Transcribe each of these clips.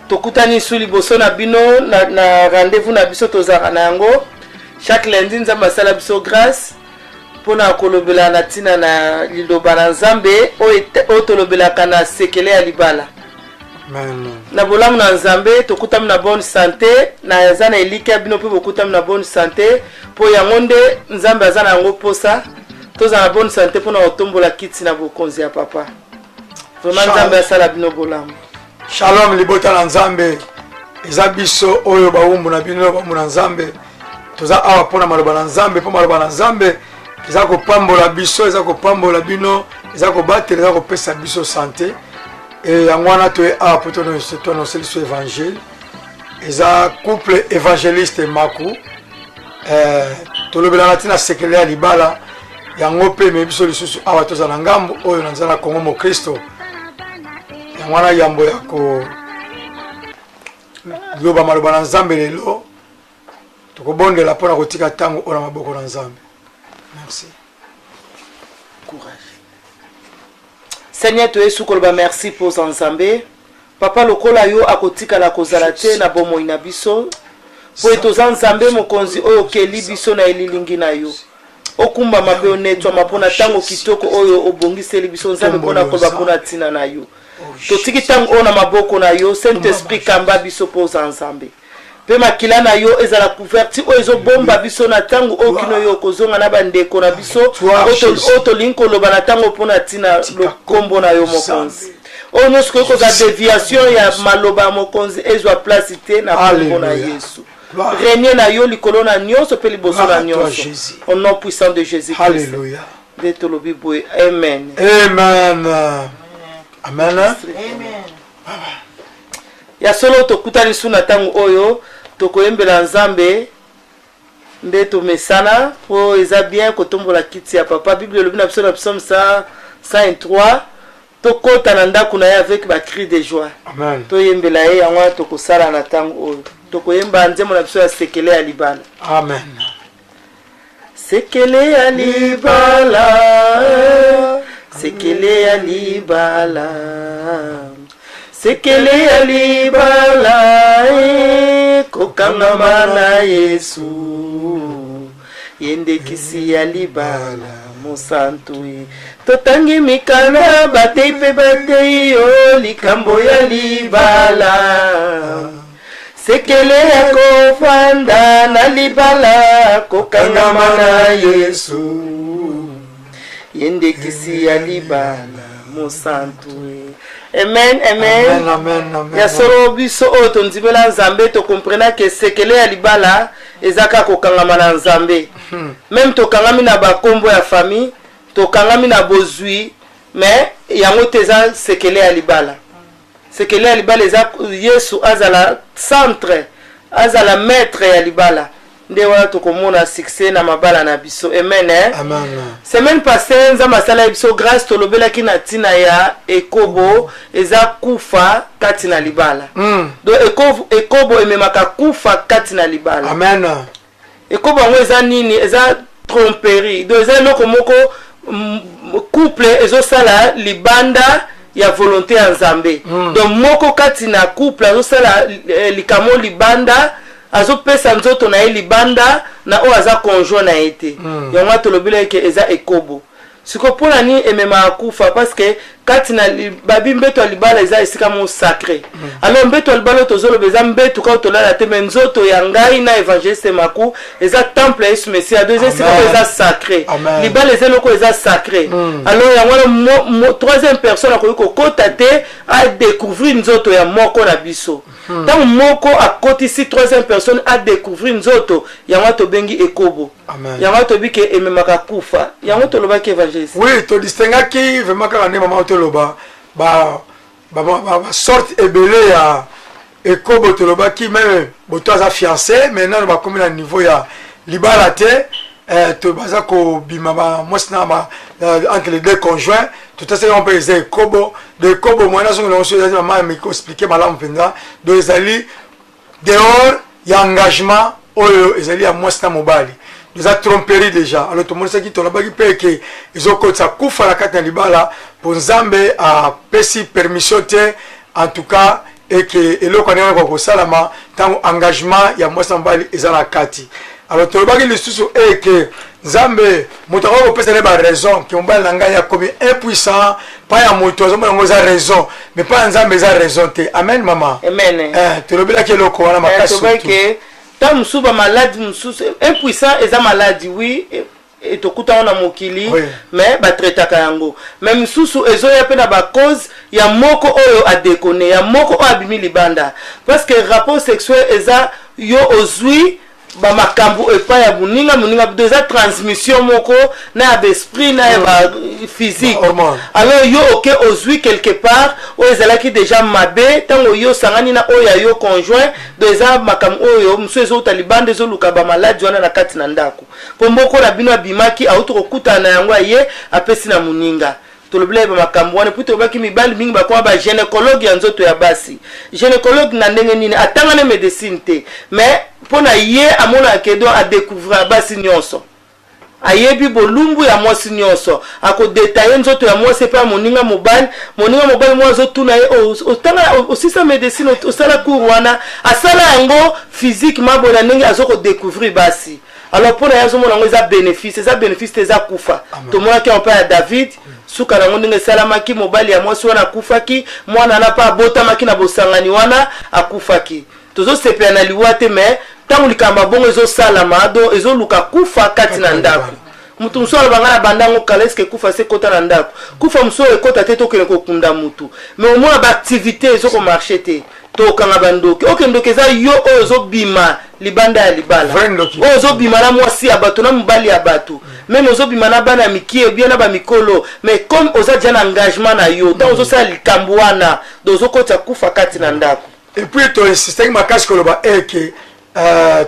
Tokutani su liboso na bino na rendez-vous na biso tozalaka na yango chaque lundi. Nzambe asala biso grâce mpona kolobela na ntina na liloba na Nzambe oyo tolobelaka na sekele ya libala. Na bolamu na Nzambe, tokutami na bonne santé. Naza na elikya bino mpe bokutami na bonne santé, mpo yango nde Nzambe aza na yango mposa, tozala na bonne santé mpona kotombola kiti na bokonzi ya papa. Vraiment, Nzambe asala bino bolamu. Shalom libota na Nzambe. Eza biso oyo bawumbu na bino, bawumbu na Nzambe. Toza awa mpona maloba na Nzambe, mpo maloba na Nzambe eza kopambola biso, eza kopambola bino, eza kobatela, eza kopesa biso santé. E yango wana toye awa mpo toannonce biso évangile. Eza couple évangéliste Maku. Tolobelaka ntina sekele ya libala. Yango mpe ememi biso lisusu awa. Toza na ngambo oyo na nzela na Kongo Mokristo. Yango wana, yambo ya koloba maloba na Nzambe lelo, tokobondela mpona kotika ntango oyo na maboko na Nzambe. Merci. Courage. Seigneur, toyesu koloba merci mpoza Nzambe papa. Lokola yo akotikala kozala te na bomoi na biso, po ete oza Nzambe mokonzi oyo okeli biso na elilingi na yo. Okumbama mpe onetwama mpona ntango kitoko oyo obongiseli biso, Nzambe, mpona koloba mpona ntina na yo. Totiki ntango oyo na maboko na yo. Saint Esprit, kamba biso, mpo oza Nzambe, mpe makila na yo ezala couverture oyo ezobomba biso na ntango oyo kino yo okozonga na bandeko na biso oyo tolingi koloba na ntango mpona ntina lokombo na yo, mokonzi. Oyo nyonso koki kozala déviation ya maloba ya mokonzi ezwa place te na kombo na Yesu. Règne na yo likolo na nyonso mpe liboso na nyonso, au nom puissant de Jésus Christ nde tolobi boye, amen. Amen, amen. Amen. Ya solo, tokutani su na ntango oyo tokoyembela Nzambe nde tomesana, mpo eza bien kotombola kiti ya papa. Bible elobi na biso na Psaume 103, tokɔta na ndako na ye avec bacri de joie. Toyembela ye. Yango wana tokosala na ntango oyo, tokoyemba nzembo na biso ya sekele ya libala. Amen. Sekele ya libala, sekele ya libala, sekele ya libala, kokangama na Yesu, ye nde kisi ya libala mosantu. Ye totangi mikanda, batei mpe batei yo likambo ya libala, sekele ya kofanda na libala, kokangama na Yesu, ye nde kisi ya libala mosantu. Amen, amen. Amen, amen, amen. Ya solo, biso oyo tondimela Nzambe, tokomprenake sekele ya libala eza kaka kokangama na Nzambe. Même tokangami na bakombo ya famille, tokangami na bozwi, mais yango te eza sekele ya libala. Sekele ya libala eza Yesu azala centre, azala maître ya libala. Nde wana tokomona succès na mabala na biso. Amen, eh? Amen. Semaine passée, Nzambe asalaki biso grâce, tolobelaki na ntina ya ekobo. Eza kufa kati na libala. Donc ekobo ememaka kufa kati na libala. Amen. Ekobo yango eza nini? Eza tromperie. Donc eza eloko moko couple ezosala libanda ya volonté ya Nzambe. Donc moko kati na couple azosala likambo libanda, azopesa nzoto na ye libanda na oyo aza conjoint na ye te. Yango wana tolobeli eke eza ekobo. Sikoyo, mpona nini ememaka kufa? Parce que kati na babi mbeto ya libala eza esika moko sacré. Alors mbeto ya libala oyo tozoloba eza mbeto kaka tolala te, mais nzoto ya ngai na évangéliste Maku eza temple ya Yesu Mesia. Donc eza esika oyo eza sacré. Libala eza eloko oyo eza sacré. Alors yango wana troisième personne akoki kokota te adécouvrir nzoto ya moko na biso. Ntango moko akotisi troisième personne adécouvrir nzoto, yango tobengi ekobo. Yango toyebi ke ememaka kufa. Yango tolobaki, évangéliste. Oui, todistingaki vraiment kaka nde mama toloba basorte ebele ya ekobo. Tolobaki même boto aza fiancé mais nano bakomi na niveau ya libala te, to baza kobima mwasi na entre les deux conjoints, totasaki yango mpe eza ekobo. De ekobo moyen nazongela yango so ezali mama ameki koexpliquer malamu mpenza. Donc ezali dehors ya engagement oyo ezali ya mwasi na mobali, eza tromperie déjà. Alors tomonisaki, tolobaki mpe eke ezokotisa kufa na kati na libala, mpo Nzambe apesi permission te en tout cas. Eke eloko ndenge wana kosalama ntango engagement ya mwasi na mobali eza na kati. Alors tolobaki lisusu eke Nzambe, moto akoki kopesa nde baraison ke mobali na ngai akomi impuissant. Pa ya moto azomona yango eza raison, mais pa ya Nzambe eza raison te. Amen, mama. Amen. Tolobelaki eloko wana makasi. Tobaki ke ntango mosusu bamaladi mosusu, impuissant eza maladi, oui, tokuta yango na mokili, mais batraitaka yango. Mais mosusu ezoya mpe na bacause ya moko oyo adéconner, ya moko oyo abimi libanda, parce que rapport sexuel eza yo ozwi bamakambo epai ya moninga. Moninga do eza transmission moko na ya baesprit na ya baphysique. Ba-hormone. Alors yo oke ozwi quelque part oyo ezalaki déjà mabe. Ntango yo osangani na oyo ya yo conjoint, do eza makambo oyo mosusu ezouta libanda, ezoluka bamaladi wana na kati na ndako, mpo moko na bino abimaki, auti kokutana na yango, aye apesi na moninga. Tolobela ye bamakambo wana. Mpo tolobaki mibali mingi bakoma bagynécologue ya nzoto ya basi. Gynécologue na ndenge nini? Atanga na médecine te, mais mpo na ye amonaka ke do adécouvrir basi nyonso, ayebi bolumbu ya mwasi nyonso, akodétailler nzoto ya mwasi epai ya moninga mobali. Moninga mobali moko azotuna ye: "Otanga, osisa médecine, osala cours wana?" Asala yango physiquement boye na ndenge azokodécouvrir basi. Alors mpo na ye azomona yango eza bénéfice. Eza bénéfice te, eza kufa. Tomonaki yango mpe ya David, suka nango ndenge esalamaki. Mobali ya mwasi wana akufaki, mwana wana mpe abotamaki na bosangani wana akufaki. Tozosepela na liwa te, mais ntango likambo ya bongo ezosalama, do ezoluka kufa kati na ndako. Mutu mosusu aloba: "Ngai na banda yango kala, eske kufa se ekota na ndako?" Kufa mosusu oyo ekota te, tokende kokunda mutu, mais omona baactivité ezokomarcher te. Tokanga bandoki. Oke, ndoki eza yo oyo ozobima libanda ya libala, Vrai ndoki. oyo ozobima na mwasi ya bato, na mobali ya bato, même ozobima na bana ya mikie bien na bamikolo. Mais comme oza dia na engagement na yo, ntango ozosala likambo wana, do ozokotisa kufa kati na ndako. Et puis toinsistaki makasi koloba eke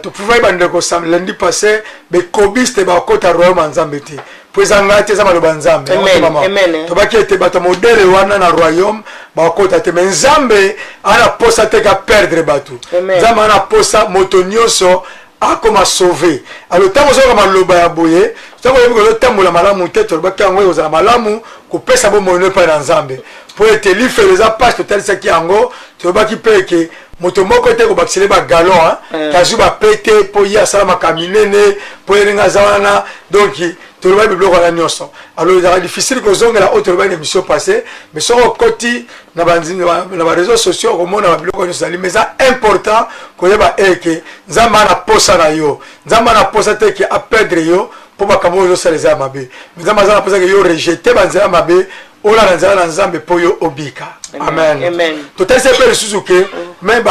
toprouvaki bandeko lundi passé, bekobiste bakota royaume ya Nzambe te, po eza ngai te, eza maloba Nzambe. Amen, Yango te, mama. Amen. Tobaki ete bato ya modèle wana na royaume bakota te, mais Nzambe ana posa te ka perdre bato. Amen. Nzambe ana posa moto nyonso akoma sauvé. Alors ntango ozoyoka maloba ya boye, ntango oyebi kozotambola malamu te, tolobaki yango, ekozala malamu kopesa bomoi no epai na Nzambe, mpo ete lifelo eza pasi. Totalisaki yango, tolobaki mpe eke moto moko te kobakisele bagalon kazwi bapete mpo ye asalamaka minene, mpo ye ndenge aza wana. Donc tolobaki biloko wana nyonso. Alors ezalaka difficile kozongela oyo tolobaki na émission passé, mais soki okoti na baréseaux sociaux, okomona babiloko nyonso ezali. Mais eza important koyeba eke Nzambe ana posa na yo. Nzambe ana posa te ke aperdre yo mpo makambo oyo ozosala eza ya mabe, mais Nzambe aza na posa ke yo rejeter banzela mabe, olanda nzela na Nzambe mpo yo obika. Amen. Amen. Totalisi mpe lisusu ke me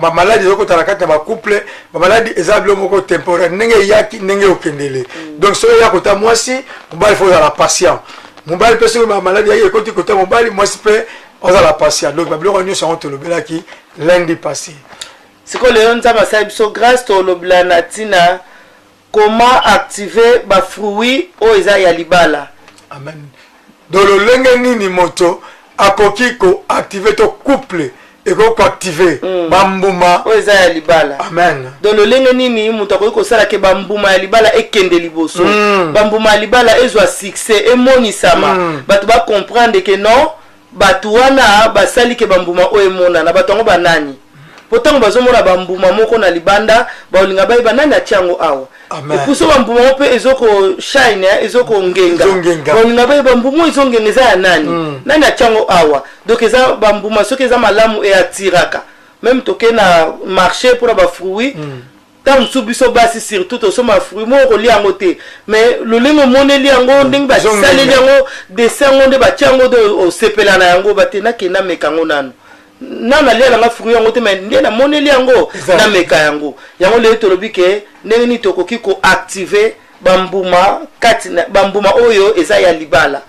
bamaladi ezokota na kati na bacouple. Bamaladi eza bilo moko temporaire, ndenge eyaki ndenge okendele. Donc soki eya kota mwasi, mobali faut ozala patient. Mobali mpe, soki bamaladi yaki ekoti kota mobali, mwasi mpe ozala patient. Donc babiloko nyonso yango tolobelaki lundi passé. Sikoyo lelo Nzambe asali biso grâce, tolobela na ntina comment activer bafruit oyo eza ya libala. Amen. Donc lolenge nini moto akoki koactiver to couple ekoki koactiver bambuma oyo eza ya libala? Amen. Donc lolenge nini moto akoki kosala ke bambuma ya libala ekende liboso, bambuma ya libala ezwa succès, emonisama, bato bacomprendre ke non, bato wana basali ke bambuma oyo emonana? Bato yango banani? Po ntango bazomona bambuma moko na libanda, baolinga bayeba nani atia yango awa. Amen. Epuso bambuma ngo mpe ezokoshine, ezokongenga. Ezongenga. Baolinga bayeba mbuma oyo ezongenga eza ya nani, nani atia yango awa. Donc eza bambuma, soki eza malamu, eattiraka. Même toke na marché mpona bafruit, ntango mosusu biso basi surtout tosomba fruit moko, kolia yango te, mais lolenge omoneli yango, ndenge basaleli yango, dessin yango, nde batia yango, de osepela na yango. Bate nakende nameka yango nanu, nanu nalia nanga fruit yango te, mais nde namoneli yango, nameka yango. Yango lelo tolobi ke ndenge nini tokoki koactiver bambuma kati na bambuma oyo eza ya libala.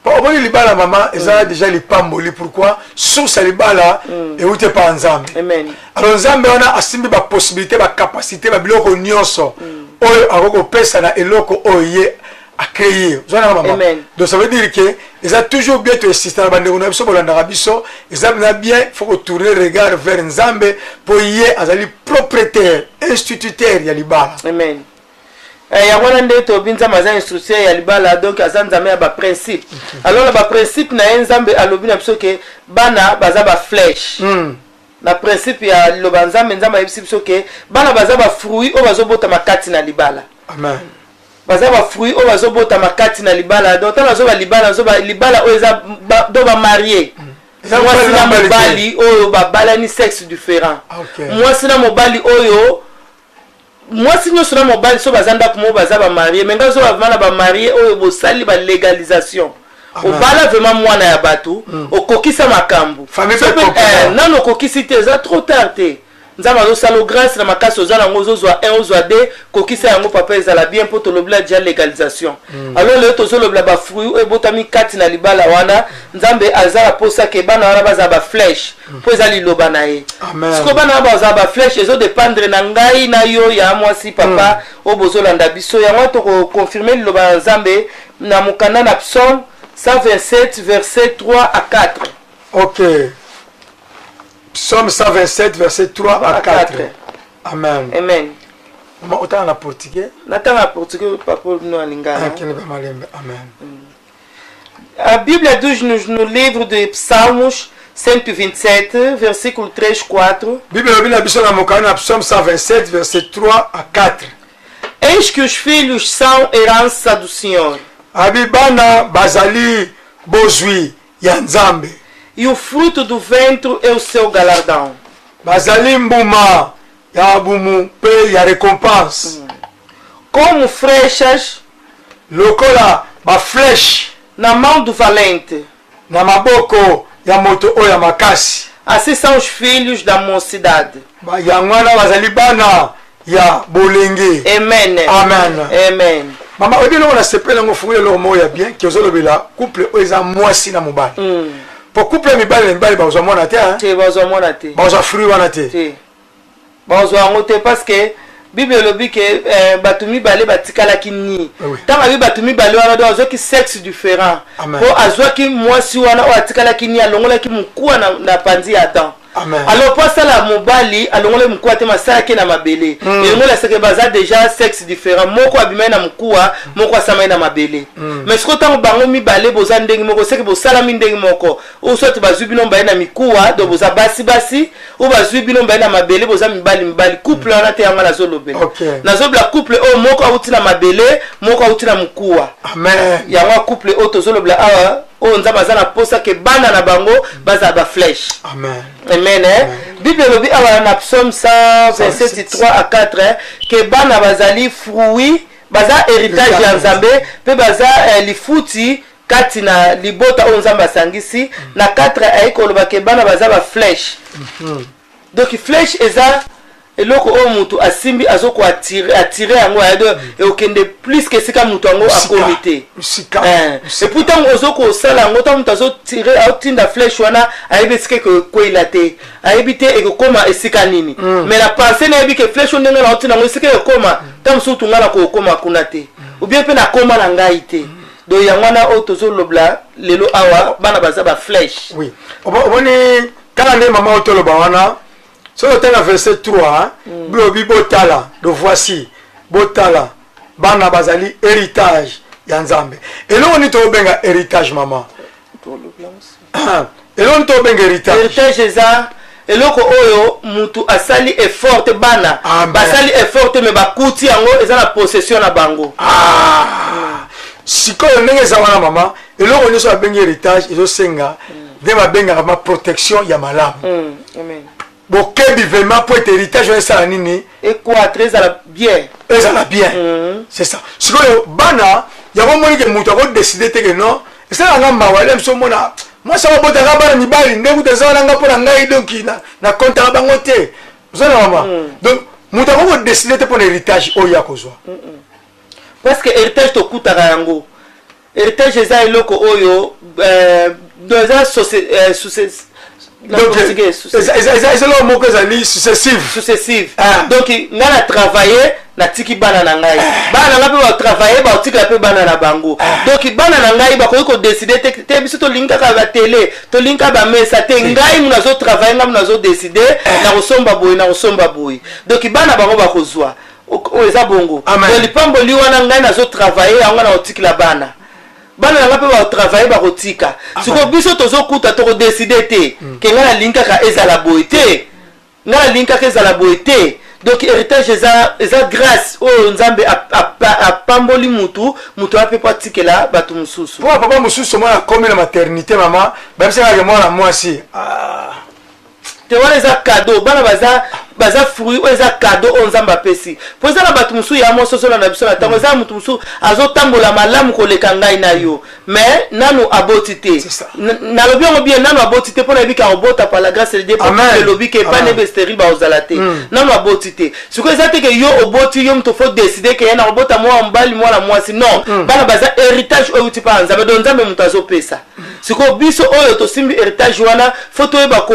Omoni, libala, mama, eza déjà lipamboli. Pourquoi? Source ya libala euti epa Nzambe. Amen. Alors Nzambe wana asimbi bapossibilité, bacapacité, babiloko nyonso oyo akoki kopesa na eloko oyo ye acréé. Ozwanaka, mama? Amen. Donc ça veut dire que eza toujours bien toinsiste na bandeko na biso bolandaka biso, eza na bien, faut kotourner regard vers Nzambe, mpo ye azali propriétaire, instituteur ya libala. Amen. Yango wana nde toyebi Nzambe aza instructeur ya libala, donc aza Nzambe ya baprincipe. Alors na baprincipe na ye, Nzambe alobi na biso ke bana baza baflèche. Na principe ya liloba Nzambe, Nzambe ayebisi biso ke bana baza bafruit oyo bazobotama kati na libala. Amen. Baza bafruit oyo bazobotama kati na libala. Donc ntango azoba libala, azoba libala oyo eza do bamarie. Eza mwasi mobali na na mobali te. Mobali oyo babalani sexe différent. Mwasi na mobali oyo, mwasi nyonso na mobali so baza ndako moko, baza bamarie. Mais ngai ozoba vraiment na bamarie oyo bosali balégalisation. Amen. Obala vraiment mwana ya bato, okokisa makambo. Famille So mpe mpe, populaire. nano okokisi te, eza trop tard te. Nzambe azosala grâce na makasi oza nango, ozozwa 1, ozwa 2, kokisa yango, papa, ezala bien, mpo tolobela déjà légalisation. Alors lelo tozolobela bafruit oyo ebotami kati na libala wana. Nzambe aza na posa ke bana wana bazala baflèche, mpo eza liloba na ye. Amen. Sikoyo bana wana bazala baflèche, ezodépendre na ngai na yo ya mwasi, papa oyo bozolanda biso. Yango tokoconfirme liloba ya Nzambe na mokanda na Psaume 127, verset 3 à 4. Ok, Psaume 127, verset 3 à 4. Amen. Amen. Mama, otanga na portugais. Natanga na portugais, papa, no alingala. Akende mpe malembe. Amen. A Bíblia diz-nos no livro de Psalmos 127, versículo 3, 4: Bible elobi na biso na mokanda na Psaume 127, verset 3 à 4: Eis que os filhos são herança do Senhor, Abi bana bazali bozwi ya Nzambe, e o fruto do ventre é o seu galardão. Bazali mbuma ya bumu mpe ya récompense. Como flechas Lokola baflèche na mão do valente, na maboko ya moto oyo ya makasi, assim são os filhos da mocidade. Yango wana bazali bana ya bolenge. Amen. Amen. Amen. Mama, oyebi eloko nasepeli yango, ofungoli eloko moko ya bien ke ozolobela couple oyo eza mwasi na mobali, po couple ya mibali na mibali bazwa mwana te, hein? Te, bazwa mwana te. Bazwa fruit wana te. Te, bazwa yango te, parce que Bible elobi ke bato mibale batikalaki ni. Ntango abi bato mibale wana, donc azwaki sexe différent. Amen. Mpo azwaki mwasi wana oyo atikalaki ni, alongolaki mokuwa na panzi ya Adam. Amen. Alors mpo asala mobali, alongolaki mokuwa te, masalaki na mabele. Elongoli aseke baza déjà sexe différent, moko abimai na mokuwa, moko asamai na mabele. Mais sikoyo ntango bango mibale boza ndenge moko, seke bosalami ndenge moko. Oyo soit bazwi bino mibale na mikuwa, donc boza basi basi, oyo bazwi bino mibale na mabele, boza mibali mibali. Couple wana te, yango nazolobela. Nazolobela couple oyo moko awuti na mabele, moko awuti na mokuwa. Amen. Yango ya couple oyo tozolobela awa, oyo Nzambe aza na posa ke bana na bango bazala baflèche. Amen. Amen, eh? Bible elobi awa na Psaume 127, 3 à 4, eh, ke bana bazali fruit, baza héritage ya Nzambe, mpe baza lifuti kati na libota oyo Nzambe asangisi. Na 4 ayi koloba ke bana baza baflèche. Donc flèche eza eloko oyo motu asimbi, azokoattirer attirer yango aya, donc ekokende plus ke esika motu yango akomi te. Mosika. Et puis ntango ozo kosala yango, ntango moto azotire, aotinda flèche wana, ayebi esika ekokweyela te, ayebi te ekokóma esika nini. Mais na pensée nayebi ke flèche oyo, ndenge naotinda yango, esika ekokóma, ntango mosusu tunga na kokóma kuna te, ou bien mpe nakóma na ngai te. Donc yango wana oyo tozolobela lelo awa, bana baza baflèche. Oui, omoni kaka nde mama oyo toloba wana, soki otanga verset 3, bilobi botala, de voici, botala, bana bazali héritage ya Nzambe. Eloko nini tokobenga héritage, mama? Eloko nini tokobenga héritage? Héritage eza eloko oyo mutu asali effort te, bana Amen. basali effort te, mais bakuti yango, eza na possession na bango. Ah, sikoyo ndenge eza wana, mama, eloko nyonso babengi héritage ezosenga nde babengaka ma protection ya malamu. Amen. Bokebi vraiment, po ete héritage wana esala nini? Equatre, ezala bien. Ezala bien, c'est ça. Sikoyo bana yango, omoni ke moto akodécider te ke non, esalaka mawa ele biso omona mwasi akobotaka bana mibali nde kuta eza wana, nga mpo na ngai donc na kontaka bango te. Ozana mama, donc moto akoki kodécider te mpo na héritage oyo akozwa. Parce que héritage tokutaka yango, héritage eza eloko oyo donc eza na Donc portugais, eza eloko moko ezali successive. Successive. Ah. Donc ngai na travaille, natiki bana na ngai, bana na ngai mpe batravaille, baotikala mpe bana na bango. Donc bana na ngai bakoki kodécider te te biso tolingi kaka batele, tolingi kaka bamesa te. Ngai mu nazotravaille, ngai mu nazodécider na kosomba boye, na kosomba boye. Donc bana bango bakozwa. Oyo eza bongo. Amen. Lipamboli wana, ngai nazotravaille yango, na kotikela bana, bana na ngai mpe bakotravaille, bakotika. Sikoyo biso tozokuta, tokodécider te ke ngai nalingi kaka ezala boye te, ngai nalingi kaka ezala boye te. Donc héritage eza grâce oyo Nzambe apamboli mutu, mutu ape mpo atikela bato mosusu. Mpo papa mosusu, mwana akomi na maternité, mama bayebisakaka mwana mwasi, ah. Te, wana eza cadeau. Bana baza fruit oyo eza cadeau oyo Nzambe apesi. Mpo eza na bato mosusu ya mwasi ozolanda biso na ntango, eza na motu mosusu azotambola malamu koleka ngai na yo, mais nanu aboti te. C'est ça. Nalobi yango bien, nanu aboti te, mpo nayebi ka kobota par la grâce de Dieu. Amen. Elobi ke Amen. bana ebe stérile bakozala te. Nanu aboti te. Sikoyo eza te ke yo oboti, yo moto faut décider ke ye na kobota mwana mobali, mwana mwasi. Non, bana baza héritage oyo euti mpa ya Nzambe. Donc Nzambe moto azopesa. Sikoyo biso oyo tosimbi héritage wana, faut toyeba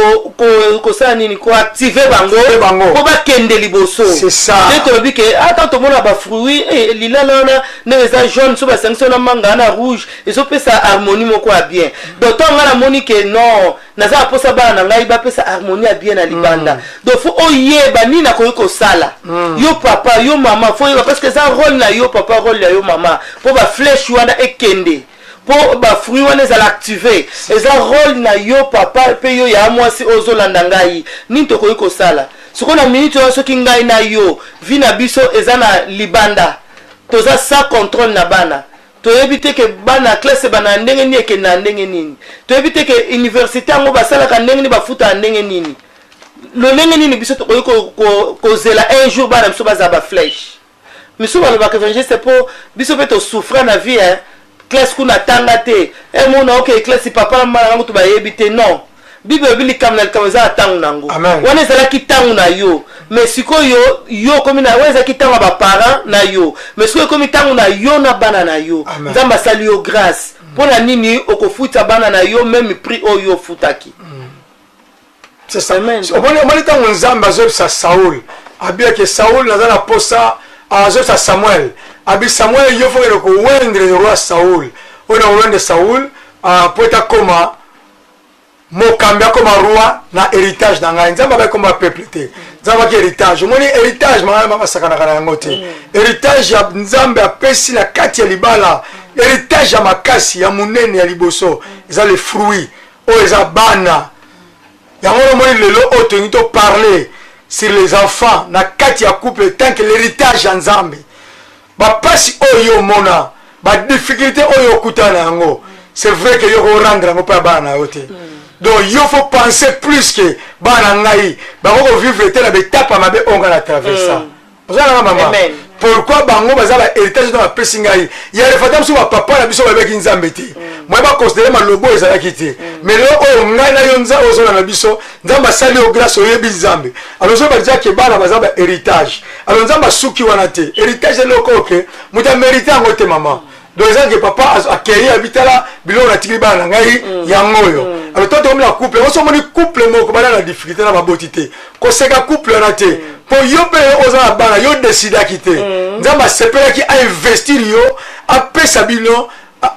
kosala nini, koactiver bango Activer bango. mpo bakende liboso. C'est ça. Nde tolobi ke ata tomona bafruit, lilala wana ndenge eza jaune, so basangisi wana manga wana rouge, ezopesa harmonie moko ya bien. Donc ntango ngai namoni ke non, naza na mposa bana na ngai bapesa harmonie ya bien na libanda, donc faut oyeba nini nakoki kosala. Yo papa, yo mama, faut oyeba, parce que eza rôle na yo papa, rôle ya yo mama, mpo baflèche wana ekende, mpo bafruit wana ezala active. Eza rôle na yo papa mpe yo ya mwasi oyo ozolanda ngai. Nini tokoki kosala sikoyo na minute wana? Soki ngai na yo, vie na biso eza na libanda, toza sans contrôle na bana, toyebi te ke bana classe bana na ndenge nini, ekende na ndenge nini, toyebi te ke université yango basalaka ndenge nini, bafutaka ndenge nini, lolenge nini, biso tokoki kozela un jour bana biso bazala baflèche? Misu balobaka, évangéliste, mpo biso mpe tosouffre na vie, hein. Classe kuna atanga te, emona oke classe, papa na mama na bango to bayebi te. Non, Bible elobi likambo na likambo eza na ntango nango. Amen. Wana ezalaki ntango na yo, mais sikoyo yo okomi na, wana ezalaki ntango ya baparent na yo, mais sikoyo ekomi ntango na yo na bana na yo. Amen. Nzambe asali yo grâce, mpo na nini okofuta bana na yo même prix oyo ofutaki? C'est ça. Amen. Omoni ntango Nzambe azoyebisa Saul, abiyaki Saul naza na posa, azoyebisa Samuel, abi Samuel, yo faut kende koindre roi Saul, oyo na koindre Saul, po ete akoma mokambi, akoma roi na héritage na ngai. Nzambe abaki komba peuple te, Nzambe abaki héritage. Omoni héritage, mama, basakanaka na yango te. Héritage ya Nzambe apesi na kati ya libala, héritage ya makasi, ya monene, ya liboso, eza le fruit oyo eza bana. Yango nomoni lelo oyo tolingi toparler sur les enfants na kati ya couple, tant que l'héritage ya Nzambe. Bapasi oyo yo omona, badifficulté oyo okutana na yango, c'est vrai que yo korendre yango mpe ya bana na yo te. Donc yo faut penser plus que bana ngai bako kovivre te na baétape ya mabe oyo ngai na traversa. Oza nanga, mama? Amen. Pourquoi bango baza ba héritage to bapesi ngai ya refata? Biso bapapa na biso bayebaki Nzambe te, moye baconsidérer malobo ezalaki te. Mais lelo oyo ngai na yo, Nzambe ozona na biso, Nzambe asali yo grâce, oyebi Nzambe. Alors ozoyeba déjà ke bana baza ba héritage. Alors Nzambe asuki wana te. Héritage eloko oyo ke moto amérite yango te, mama. Donc eza ke papa akei, abi tala biloko natikili bana na ngai, yango oyo. Alors to tokomi na couple, oso omoni couple moko bana na difficulté na baboti te, koseka couple wana te, mpo yo mpe oza na bana, yo décidaki te. Nzambe asepelaki ainvestir yo, apesa bino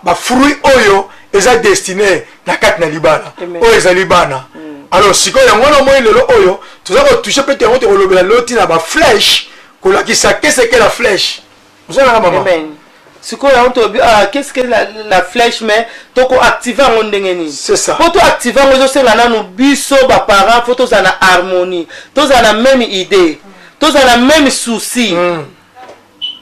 bafruit oyo eza destiné na kati na libala. Amen. Oyo ezali bana. Alors sikoyo yango wana omoni lelo oyo toza kotoucher mpe yango, tokolobela lelo ntina baflèche, kolakisa qu'est-ce que la flèche. Ozalaka, mama? Amen. Sikoyo yango tolobi, ah, qu'est-ce que la flèche, mais tokoactive yango ndenge nini? C'est ça. Mpo toactive yango, ezosenga nanu biso baparent faut tozala na harmonie, tozala na même idée, tozala na même souci.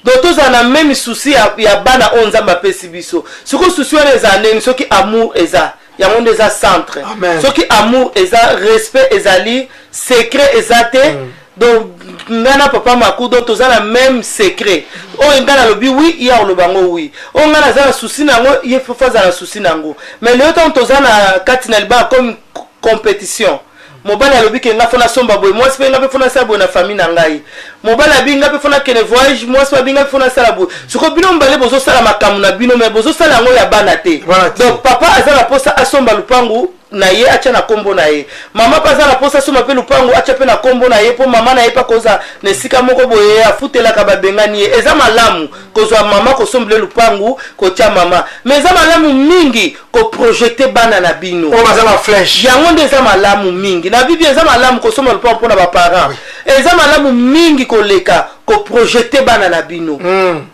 Donc tozala na même souci ya bana oyo Nzambe apesi biso. Sikoyo souci wana ezala ndenge? Soki amour eza, yango nde eza centre. Amen. Soki amour eza, respect ezali, secret eza te. Donc ngai na papa Maku, donc toza na même secret. Oyo ngai nalobi oui, ye akoloba yango oui. Oyo ngai naza na souci na yango, ye faut azala na souci na yango. Mais lelo ntango toza na kati na libala, comme compétition, mobali alobi ke nga faut nasomba boye, mwasi mpe nga mpe faut nasala boye na famille na ngai. Mobali abi nga mpe faut nakende voyage, mwasi mpe abi nga mpe faut nasala boye. Sikoyo bino mibale bozosala makambo na bino, mais bozosala yango ya bana te. Bana te. Donc papa aza na mposa asomba lupangu na ye, atya na nkombo na ye. Mama mpe aza na mposa asomba mpe lupangu, atya mpe na nkombo na ye, mpo mama na ye mpe akoza na esika moko boye afutelaka, babengani ye. Eza malamu kozwa mama, kosombela lupangu, kotia mama, mais eza malamu mingi koprojeter bana na bino oyo baza baflèche. Yango nde eza malamu mingi na Bible. Eza malamu kosomba lupango mpona baparent, eza malamu mingi koleka. Koprojeter bana na bino.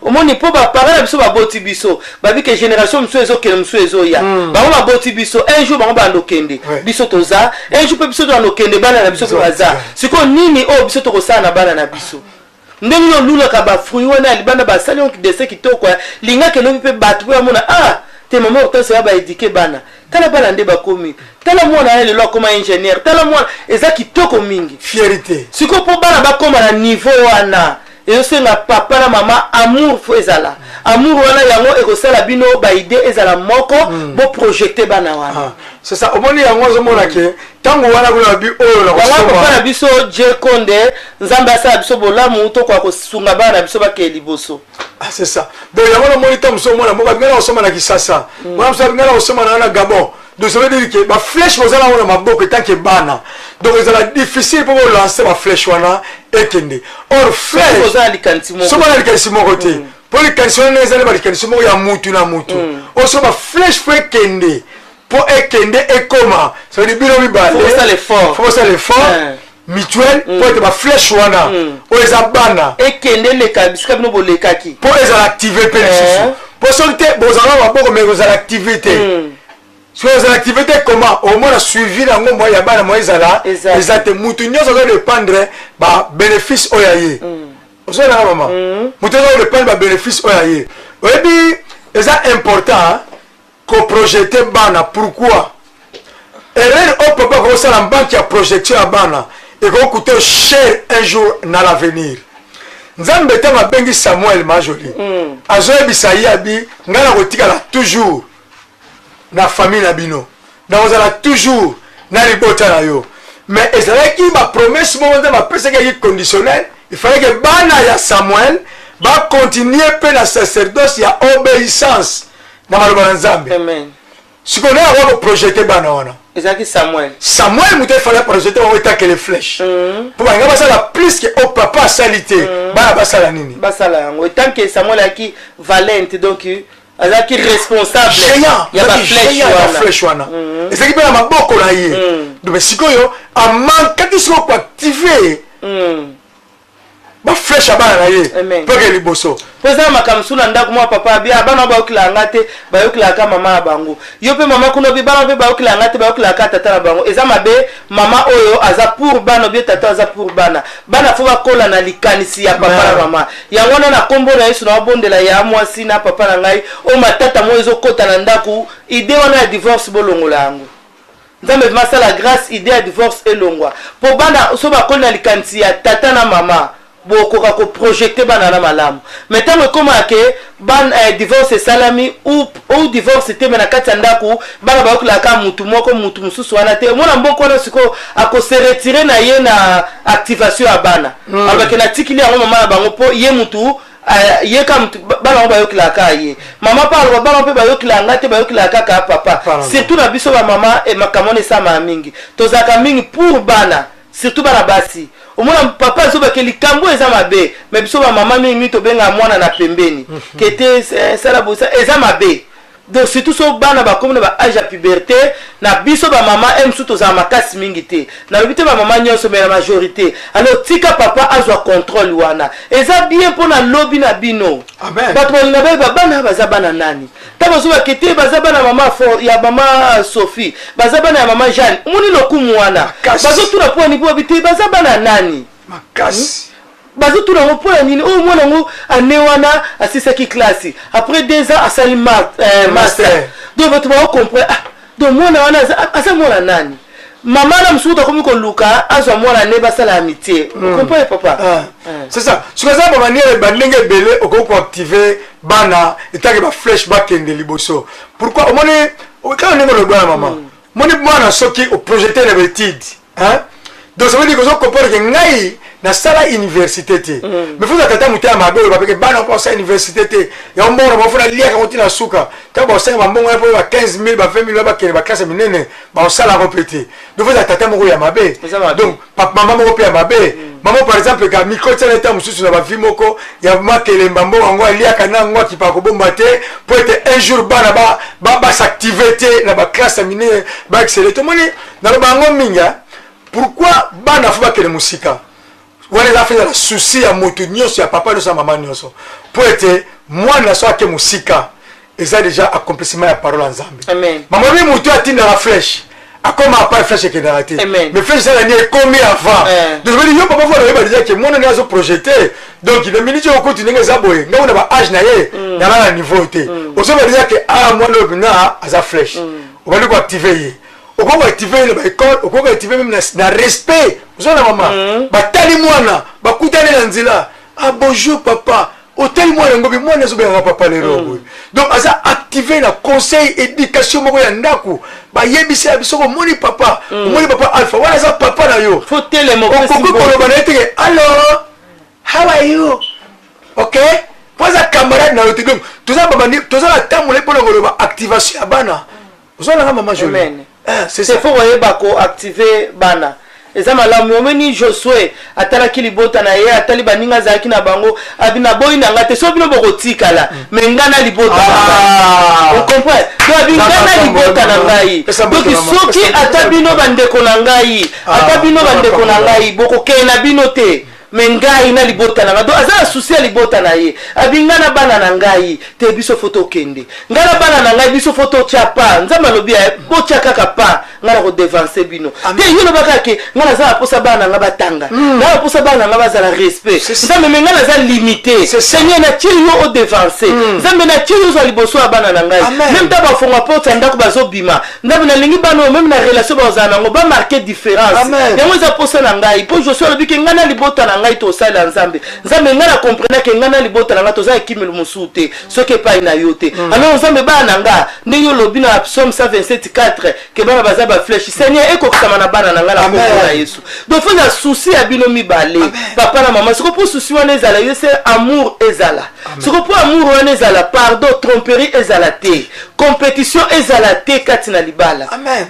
Omoni, mpo baparent na biso baboti biso, babi ke génération mosusu ezokende, mosusu ezoya. Bango baboti biso, un jour bango banda okende. Biso toza, un jour mpe biso tobanda okende, bana na biso mpe baza. Sikoyo nini oyo biso tokosala na bana na biso? Ndenge olulaka bafruit wana ya libanda, basali yango dessin kitoko, lingaka elobi mpe bato mpe bamona: ah te, mama Hortense ya baéduquer bana, tala bana nde bakomi, tala mwana ya lelo akoma ingénieur, tala mwana, eza kitoko mingi. Fierté. Sikoyo mpo bana bakóma na niveau wana, ezosenga papa na mama amour. Faut ezala amour wana, yango ekosala bino baidée ezala moko, boprojeter bana wana. Ah, c'est ça. Omoni yango, ozomona ke ntango wana kuna babi oyo na Yango papa na biso Je Konde, Nzambe asala biso bolamu, tokoka kosunga bana na biso bakee liboso. Ah, c'est ça. Donc yango namoni, ntango mosusu omona moko abinga na kosomba na Kisasa, mwana mosusu abinga na kosomba na Gabon. Donc ça veut dire que baflèche boza nango na maboko etanke bana, donc ezala difficile mpo bolancer baflèche wana ekende. Or flèche oza na likanisi moko. Soki na likanisi moko te, mpo likanisi wana ezali balikanisi moko ya mutu na mutu. Oyo soki baflèche mpo ekende, mpo ekende ekoma, ça veut dire bino mibale Faut bosala effort. Faut bosala effort mutuel mpo ete baflèche wana oyo eza bana ekende, eleka bisika bino bolekaki. Mpo ezala active mpe lisusu, mpo soki te, bozala na maboko mais kozala active te. Soki ozala active te, comment omona suivi nango? Mwa ya bana mwa ezala Eza. Eza te. Mutu nyonso aza dépendre babénéfice oyo ya ye. Ozolanga mama, moto aza kodépendre babénéfice oyo ya ye. Oyebi, eza important koprojeter bana. Pourquoi? Erreur oyo papa akosala, banque ya projection ya bana ekokuta cher un jour na l'avenir. Nzambe ntango abengi Samuel Majoli, azoyebisa ye, abi: ngai nakotikala toujours na famille na bino, nakozala toujours na libota na yo. Mais ezalaki bapromesse moko Nzambe apesaki, yaki conditionnel. Il fallait que bana ya Samuel bacontinue mpe na sacerdoce ya obéissance na maloba na Nzambe. Amen. Sikoyo nde akoka koprojeter bana wana. Ezalaki Samuel. Samuel moto efallait projeter bango etakele flèche, mpo balinga basala plus ke o papa asali te. Bana basala nini? Basala yango etant que Samuel ayaki valente, donc azalaki responsable géant ya baflèche wana. Baflèche wana ezalaki mpe na maboko na ye. Donc sikoyo amankaki sikoyo koactiver baflèche ya bana na ye Amen. mpo eke liboso. Mpo eza na makambo mosusu na ndako, mwa papa abi: "Ah, bana bayokela nga te, bayokelaka mama na bango." Yo mpe mama kuna obi: "Bana mpe bayokela nga te, bayokelaka tata na bango." Eza mabe. Mama oyo aza pour bana, obie tata aza pour bana. Bana faut bakola na likanisi ya papa na mama. Yango wana, na nkombo na Yesu, na babondela ya mwasi na papa na ngai oyo matata moko ezokɔta na ndako, idée wana ya divorce, bolongola yango. Nzambe vraiment asala grâce, idée ya divorce elongwa, mpo bana so bakoli na likanisi ya tata na mama, bokoka koprojeter bana na malamu. Mais ntango ekomaka ke divorce esalami ou divorce te, mais na kati ya ndako bana bayokelaka mutu moko, mutu mosusu wana te, omona mboka wana sikoyo akose retirer na ye na activation ya bana. Alobake: natikili yango mama na bango, mpo ye mutu ye ka mutu bana bango bayokelaka ye. Mama mpe aloba: bana mpe bayokelaka nga te, bayokelaka kaka papa. Papa. Surtout na biso bamama, makambo wana esamaka mingi. Tozalaka mingi pour bana, surtout bana basi. Omona papa azobake likambo eza mabe, mais biso bamama mingi mingi tobengaka mwana na pembeni kete sala bosa, eza mabe. Donc surtout so bana bakomi na baâge ya puberté, na biso bamama e mosusu tozala makasi mingi te. Nalobi te bamama nyonso, mais na majorité. Alors tika papa azwa contrôle wana, eza bien mpo na lobi na bino. Amen. Bato balinga bayeba bana baza bana nani. Ntango bazobake te baza bana mama ya mama Sophie, baza bana ya mama Jeanne, omoni lokumu wana. Makasi. Bazotuna mpo ani, mpo babi te baza bana nani. Makasi. Bazotuna yango mpo ya nini? Oyo mwana yango ane wana asilisaki classe, après 2 ans asali master. Master. Donc bato bakocomprendre: ah, donc mwana wana aza mwana nani? Mama na mosuku takomi koluka azwa mwana ne basala amitié. Comprendre, papa? Ah. C'est ça. Soki eza bamanière, bandenge ebele okoki koactiver bana etake baflèche bakende liboso. Pourquoi? Omoni kaka ndenge olobi wana, mama, moni mwana soki oprojeter na baétude, hein? Donc ça veut dire kozo comprendre ke ngai nasala université te, mais faut tata moto ya mabe oyo bapeke bana mpo osala université te, yango mbongo na bango fona liaka ngo ntina suka. Ntango baosenga bambongo wana mpo ba 15 000, ba 20 000, bakende baklasse minene, baosala yango mpe te. Donc faut tata moko ya mabe. Eza mabe. Donc mama moko mpe ya mabe. Mama par exemple ka mikotiana eta mosusu na bavi moko ya makelemba, mbongo yango aliaka na yango, akipaka kobomba te mpo ete un jour bana bas'activer te na baklasse ya minene, baexceller. Tomoni, naloba yango mingi, hein. Pourquoi bana faut bakende mosika? Wana eza feza na souci ya moto nyonso, ya papa nyonso, ya mama nyonso, mpo ete mwana so ake mosika, eza déjà accomplissement ya parole ya Nzambe. Amen. Mama bi, moto atindaka flèche akoma apa, flèche ekendaka te. Amen. Mais flèche esala nini? Ekomi avant. Donc yo papa fo oyeba déjà ke mwana nde azoprojeter. Donc na minute oyo okuti ndenge eza boye, ngai na baâge na ye nanga na niveau te, ozoba déjà ke a mwana oyo mpena aza flèche. Obandi koactiver ye, okoki koactiver ye na baécole, okoki koactiver même na respect. Ozona mama batali mwana, bakutani na nzela: "Ah, bonjour papa." Otali mwana yango bi, mwana azobengaka papa lelo boye. Donc aza activé na conseil, éducation moko ya ndako. Bayebisi ya biso, omoni papa, omoni papa Alpha wana, aza papa na yo. Faut telema. Okoki koloba na ye teke: "Allo, how are you?" Ok, po aza camarade na yo te. Donc toza babandi, toza na ntango mpona koloba activation ya bana. Ozolanga, mama Jolie? Amen. Eh, c'est c'est ça. Faut koyeba koactiver bana, eza malamu. Omoni, Josue atalaki libota na ye, atali baninga azalaki na bango, abi: "Naboyi na nga te, so bino bokotikala, mais nga na libota na ngai." Ocomprendre? Donc abi: "Nga na libota na ngai." Donc soki ata bino bandeko na ngai, ata bino bandeko na ngai bokokende na bino te, mais ngai na libota na ngai. Donc aza na souci ya libota na ye. Abi: "Ngai na bana na ngai te, biso faut tokende. Ngai na bana na ngai, biso faut totya pa. Nzambe alobi: botya kaka pa, ngai na kodevancer bino te." Yo lobaka ke ngai naza na posa bana na ngai batanga, ngai na posa bana na ngai bazala respect. Nzambe, mais ngai naza limité. Seigneur, natie yo odevancer. Nzambe, natie yo ozwa liboso ya bana na ngai. Même ta bafonga porte ya ndako, bazobima. Nzambe, nalingi bana oyo, même na relation bazala nango, bamarquer différence. Yango eza posa na ngai. Mpo Josue alobi ke: "Ngai na libota na ngai tosalela Nzambe." Nzambe, ngai na comprendre ke ngai na libota na ngai toza ekimelo mosusu te soki epai na yo te. Alors Nzambe, bana na nga, ndenge olobi na Psaume 127 4 ke bana baza baflèche, Seigneur, ekokisama na bana na ngai na kombo na Yesu. Donc faut na souci ya bino mibale, papa na mama. Soko mpo souci wana ezala, yo se amour ezala. Soko mpo amour wana ezala, pardon, tromperie ezala te, compétition ezala te kati na libala.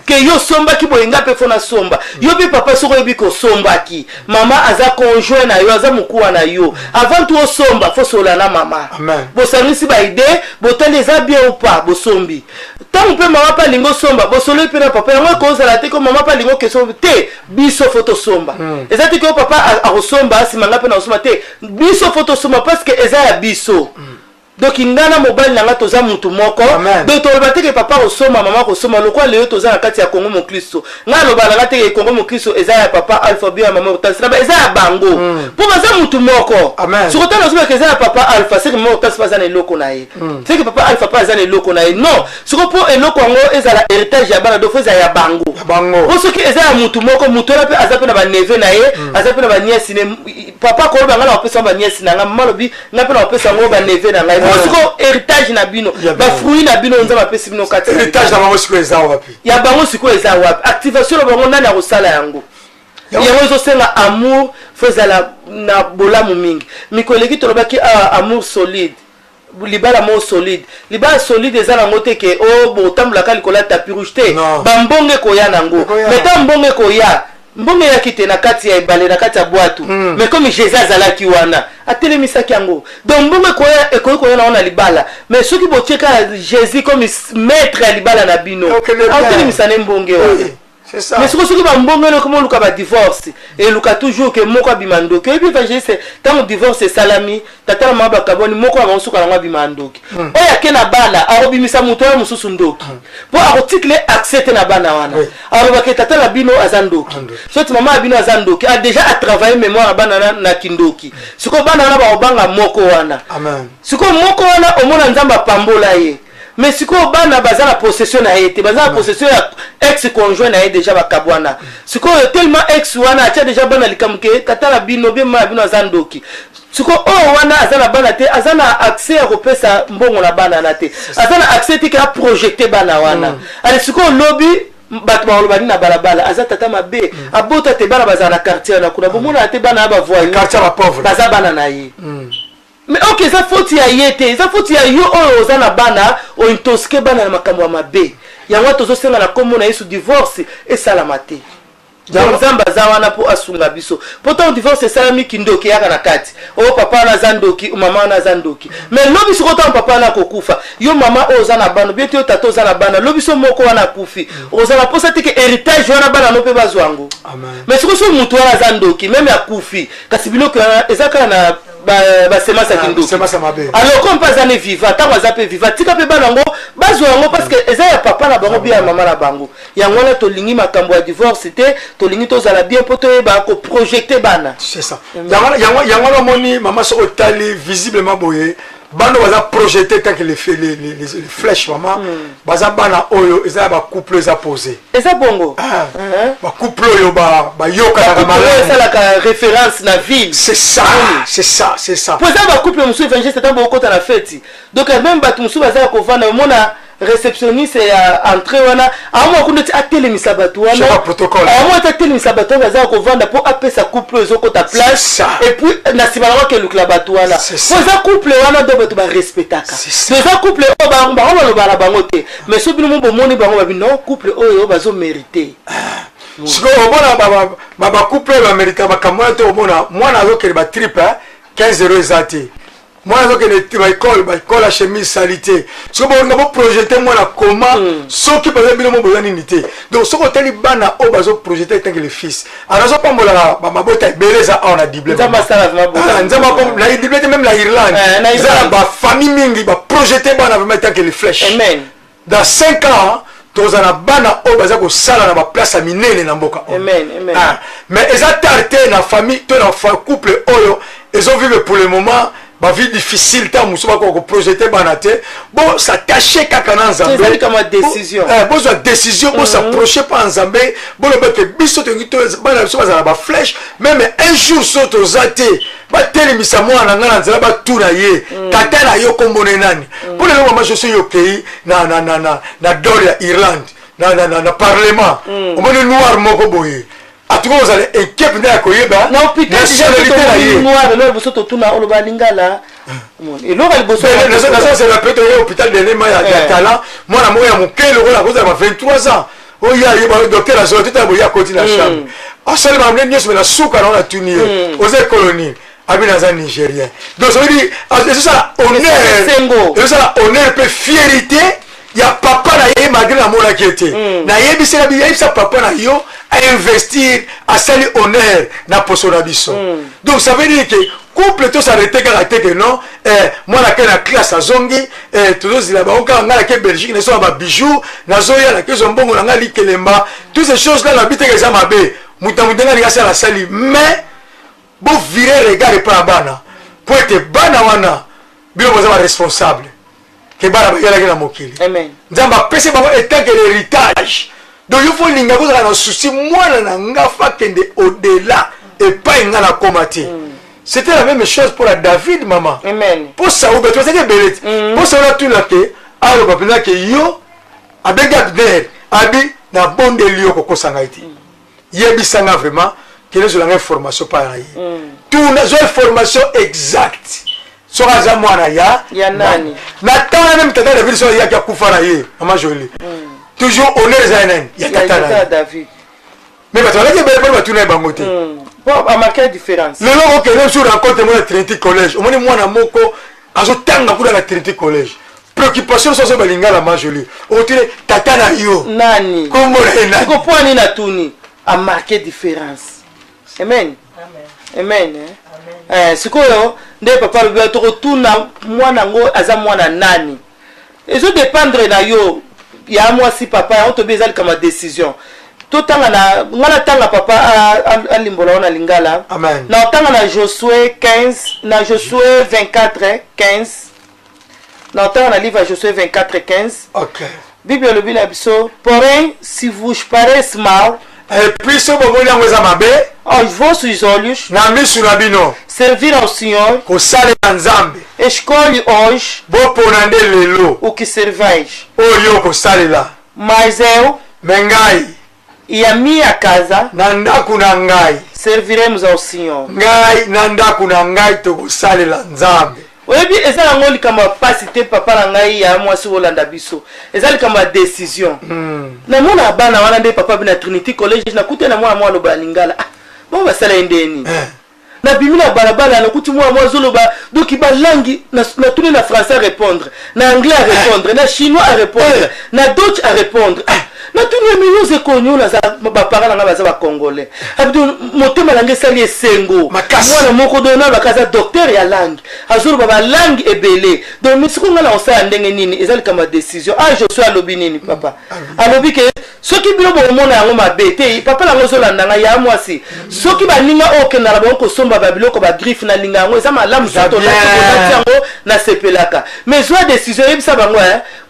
Ke yo osombaki boye, nga mpe faut nasomba. Yo mpe papa, soki oyebi kosombaki, mama aza conjoint na yo, aza mokuwa na yo. Avant tout osomba, faut sola na mama. Bosangisi baidées, botali eza bien ou pas, bosombi. Ntango mpe mama mpe alingi osomba, bosololi mpe na papa. Yango ekozala te ko mama mpe alingi okesomba te, biso faut tosomba. Eza te ke papa akosomba, nsima nga mpe na kosomba te. Biso faut tosomba parce que eza ya biso. Donc nga na mobali na nga toza mutu moko. Donc toloba te ke papa kosomba, mama kosomba. Lokola lelo toza na kati ya Kongo Mokristo, ngai aloba na nga te ke Kongo Mokristo eza ya papa Alpha bio, ya mama Hortense. Naba eza ya bango mpo baza mutu moko. Soki otala, ozobaka eza ya papa Alpha, seke mama Hortense mpe aza na eloko na ye, seke papa Alpha mpe aza na eloko na ye. Non, soko mpo eloko yango ezala héritage ya bana, donc faut ezala ya bango. Po soki eza ya mutu moko, mutu wana mpe aza mpe na baneveux na ye, aza mpe na banièces ne. Papa koloba: "Ngai na kopesa yango banièces na ngai." Mama alobi: "Ngai mpe na kopesa yango baneveux na ngai." Siko héritage na bino, bafruit na bino Nzambe apesi bino kati. Héritage na bango sikoyo eza wapi? Ya bango sikoyo eza wapi? Activation na bango, nani akosala yango? Yango ezosenga amour, faut ezala na bolamu mingi. Mikolo eleki tolobaki awa amour solide, libala moko solide. Libala solide eza nango te ke o botambolaka likolo ya tapis rouge te. Bambongo ekoya nango, mais ta mbongo ekoya, mbongo eyaki te na kati ya ebale, na kati ya bwatu. Mais comme Jésus azalaki wana, atelemisaki yango. Donc mbongo ekoya, ekoki koya nango na libala, mais soki botie kaka Jésus comme maître ya libala na bino, atelemisa ne mbongo wana. Mais soki bambongo ene ekoma oluka badivorce, eluka toujours ke moko abima ndoki. Oyebi, évangéliste, ntango divorce esalami, tata na mama bakabwani, moko ya bango suka nango abima ndoki. Oyo ake na bana, akobimisa moto wana mosusu ndoki, mpo akotikile accès te na bana wana. Alobaka: "Tata na bino aza ndoki, soti mama na bino aza ndoki." Déjà atravailler mémoire ya bana na kindoki. Sikoyo bana wana bakobanga moko wana. Sikoyo moko wana, omona Nzambe apambola ye, mais sikoyo bana baza na possession na ye te, baza na possession ya ex conjoint na ye. Déjà bakabwana. Sikoyo tellement ex wana atia déjà bana likambo ke tata na bino bien mama na bino aza ndoki. Sikoyo oyo wana aza na bana te, aza na accès ya kopesa mbongo na bana na te, aza na accès te ke aprojeter bana wana. Ale sikoyo lobi bato bakoloba nini na balabala? Aza tata mabe, abota te. Bana bazala na quartier wana kuna, bomonana te, bana ya bavoyous baza bana na ye. Mais ok, eza faute ya ye te, eza faute ya yo oyo oza na bana, ointoxiquer bana na makambo ya mabe. Yango tozosenga na nkombo na Yesu, divorce esalama te. Donc Nzambe aza wana mpo asunga biso. Mpo ntango divorce esalami, kindoki eyaka na kati. Oyo papa wana aza ndoki, mama wana aza ndoki. Mais lobi sikoyo, ntango papa wana akokufa, yo mama oyo oza na bana, bien te, yo tata oza na bana, lobi so moko wana akufi, ozala mposa te ke héritage wana bana no mpe bazwa yango. Amen. Mais sikoyo, so motu wana aza ndoki, même akufi, kasi biloko wana eza kaka na basemence ya Ah, kindoki. semence ya mabe. Alors comme mpe aza ne vivant, ntango aza mpe vivant, tika mpe bana yango bazwa yango, parce que eza ya papa na bango, bien ya mama na bango. Yango wana tolingi makambo ya divorce te, tolingi tozala bien mpo toyeba koprojeter bana. C'est ça. Yango wana omoni, mama, soki otali visiblement boye, bana oyo baza projeté tant que les flèches, mama, baza bana oyo eza ya bacouple eza posé. Eza bongo. Ah, bacouple oyo bayokanaka Couple oyo malamu. esalaka référence na ville. C'est ça, c'est ça, c'est ça. Po eza bacouple mosusu, évangéliste, ntango bokota na feti, donc même bato mosusu baza ya kovanda, omona réceptionniste ya entrée wana aomwa kuna ti atelemisa bato wana. Chef ya protocole. Aomwa ti atelemisa bato wana baza ya kovanda mpo apesa couple oyo ezokota place. C'est ça. Et puis na nsima nango akelukela bato wana. C'est ça. Po eza couple wana do bato barespectaka. C'est ça. Eza couple oyo bango balobaka na bango te, mais so bino mo bomoni bango, babi non, couple oyo bazomérite. Sikoyo omona bacouple oyo bamérita makambo wana te. Omona mwana azokende batrip 15 euro eza te, mwana azokende baekole, baekole ya chemise sali te. Soki bolinga boprojeter mwana koma, soki baza bino mo boza nini te. Donc soki otali bana oyo bazoprojeter tant que le fils, alors azopambolaka bamabota ebele eza awa na Dublin. Nzambe asala vraiment beaucoup. Ah, Nzambe apambola na Dublin te, même na Irlande. Eh, na eza na Irlande. Bafamille mingi baprojeter bana vraiment tant que les flèches. Amen. Dans 5 ans, toza na bana oyo baza kosala na baplace ya minene na mboka oyo. Amen, amen. Ah, mais eza tard te na famille to na couple oyo ezovivre pour le moment bavie difficile, ntango mosusu bakoka koprojeter bana te, bos'attache kaka na Nzambe. Ezali kama décision. Bozwa décision, bos'approche mpa Nzambe, boloba ke biso tolingi bana biso bazala baflèche. Même un jour so toza te, batelemisa mwana na ngai na nzela, batuna ye: "Tata na yo kombona nani?" Mpo lelo, mama Joso, yo okei na Dáil ya Irlande, na parlement, omoni noir moko boye, atuka kozala inquiet mpenza ya koyeba Na hôpital nationalité na ye. Noir, eloko liboso totuna, oloba lingala, eloko ya liboso. Nazosela pe toye hôpital dernièrement ya Tallaght, mwana moko ya moke lokola akozala ba 23 ans, oyo ayeba docteur azola totala boye, akoti na chambre, asali makambo nyonso, me na suka nango natuni ye: "Oza ekolo nini?" Abi: "Naza Nigérien." Donc ça veut dire ezosala honneur, Esengo. ezosala honneur mpe fierté ya papa na ye, malgré namonaki ye te. Nayebisaka bi: "Yebisa papa na yo ainvestir, asali honneur na poso na biso." Donc ça veut dire que couple tos'arrête kaka te ke non, mwana ake na classe, azongi, tozozila bango kaka. Ngai nake Belgique, naso na babijou, nazoya, nakezwa mbongo na ngai likelemba. Toutes ces choses là, nabi teke eza mabe. Moto na moto ndenge alingi asala, asali, mais bovire regard epai ya bana, mpo ete bana wana, bino boza baresponsable ke bana bayelaki na mokili. Amen. Nzambe apesi bango en tant que l'héritage. Donc yo faut olinga kozala na souci: mwana na nga fa akende au-delà epai nga nakóma te. C'était la même chose pour la David, mama. Amen. Mpo Saul, bato bazalaki ebele te, mpo Saul atuna ke aloba mpenza ke yo abengi Abner, abi: "Nabondeli yo, kokosa ngai te, yebisa nga vraiment kende ozwela information mpa na ye." Tuna, zwa information exacte soki aza mwana ya Ya nani? Na ntango na même tata David, soki ayaki akufa na ye, mama Jolie, toujours honneur eza ya nani? Ya tata na ya ye. David. Mais bato balaki ebele mpona batuna ye bango te. Po amarqué différence. Lelo okende biso rencontre mona Trinity College, omoni mwana moko azotanga kuna na Trinity College, préoccupation nyonso balingala. Ma Jolie, otune tata na yo nani? Kombo na ye nani? Siko mpo ani natuni, amarqué différence. Amen, amen, eh? Sikoyo nde papa alobi tokotuna mwana yango aza mwana nani. Ezodépendre na yo ya mwasi, papa. Yango tobi eza likama décision. Totanga na nga, natanga, papa alimbola ngo na lingala. Amen. Na otanga na Josué 15, na Josué 24 15. Na otanga na livre ya Josué 24 15. Bible elobi na biso: "Porém, se vos parece mal Et puis so bomoni yango eza mabe aos vossos olhos na misu na bino servir ao Senhor, kosalela Nzambe, escolhe hoje bopona nde lelo o que serveis. Oyo okosalela. Mas eu Me ngai e a minha casa na ndako na ngai serviremos ao Senhor." Ngai na ndako na ngai tokosalela Nzambe. Oyebi, eza yango likambo ya pasi te, papa na ngai ya mwasi olanda biso. Eza likambo ya décision. Namona bana wana nde papa bi na Trinity College, nakuti na mwana mwa aloba ya lingala. Ah, bango basala ye ndeni? Nabimi na balabala, nakuti mwana mwa azoloba donc balangi. Natuni na français, à répondre na anglais, à répondre na chinois, à répondre na deutsch, à répondre. Ah, natuni ye: "Mais yo ekoni oyo?" Naza baparent na ngai baza bacongolais. Abido motema na ngai esali esengo. Makasi. Mwana moko do nalobaka aza docteur ya langue, azoloba balangue ebele. Donc mais sikoyo ngai na kosala ndenge nini? Eza likambo ya décision. Ah, Josue alobi nini, papa? Alobi ke soki bino bomona yango mabe te, papa nango ozolanda ngai ya mwasi, soki baninga oyo okenda na bango kosomba babiloko, bagriffe, nalinga yango, eza malamu. Eza soki bien. Tolati yango, nasepelaka. Mais zwa décision, oyebisa bango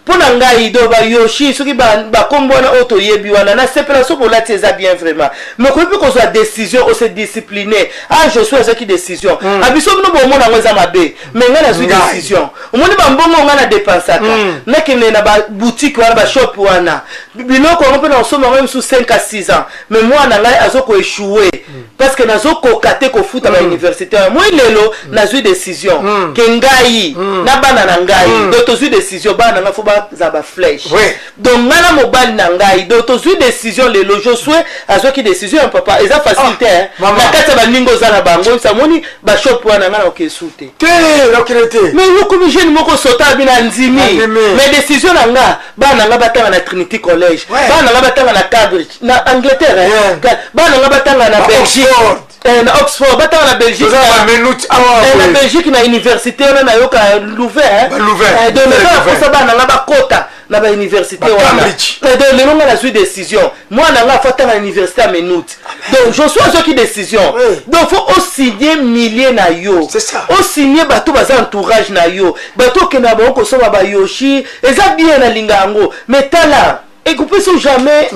mpo na ngai do bayoshi, soki bakombo wana oyo toyebi wana, nasepela soki olati, eza bien vraiment. Mais okoki mpe kozwa décision, ose discipline. Ah, Josue azwaki décision. Abiso bino bomona yango eza mabe, mais ngai nazwi Ngai. décision. Omoni bambongo ngai na dépensaka, nakende na baboutique wana, bashop wana, biloko yango mpe na kosomba yango mosusu 5 à 6 ans, mais mwana ngai azokoéchouer parce que nazokoka te kofuta bauniversité wana. Moi lelo nazwi décision ke ngai na bana na ngai, donc tozwi décision, bana na ngai faut bazala baflèche. Donc ngai na mobali na ngai, donc tozwi décision lelo. Josue azwaki décision ya papa, eza facile te, hein. Mama. Na kati ya baninga oza na bango, samoni bashop wana, ngai na okesu te. Te, nakokende te. Mais yokomi jeune moko sota abi na ndimi. Nandimi. Mais décision na nga, bana na nga batanga na Trinity College, bana na nga batanga na Cambridge na Angleterre, hein. Bana na nga batanga na Na Belgique. Oxford. Na Oxford, batanga na Belgique. Toza na bamenute awa. Na Boye. Belgique, na université wana nayoka Louvain, hein. Ba Louvain. Donc Louvain. naza na posa bana na nga bakota na bauniversité Ba wana. Cambridge. Donc lelo nga nazwi décision, mwana nga faut atanga na université ya Maynooth. Donc Josue azwaki décision. Donc faut osigne milieu na yo. C'est ça. Osigne bato baza entourage na yo, bato okende na bango kosomba bayoshi, eza bien, nalinga yango, mais tala, ekopesi jamais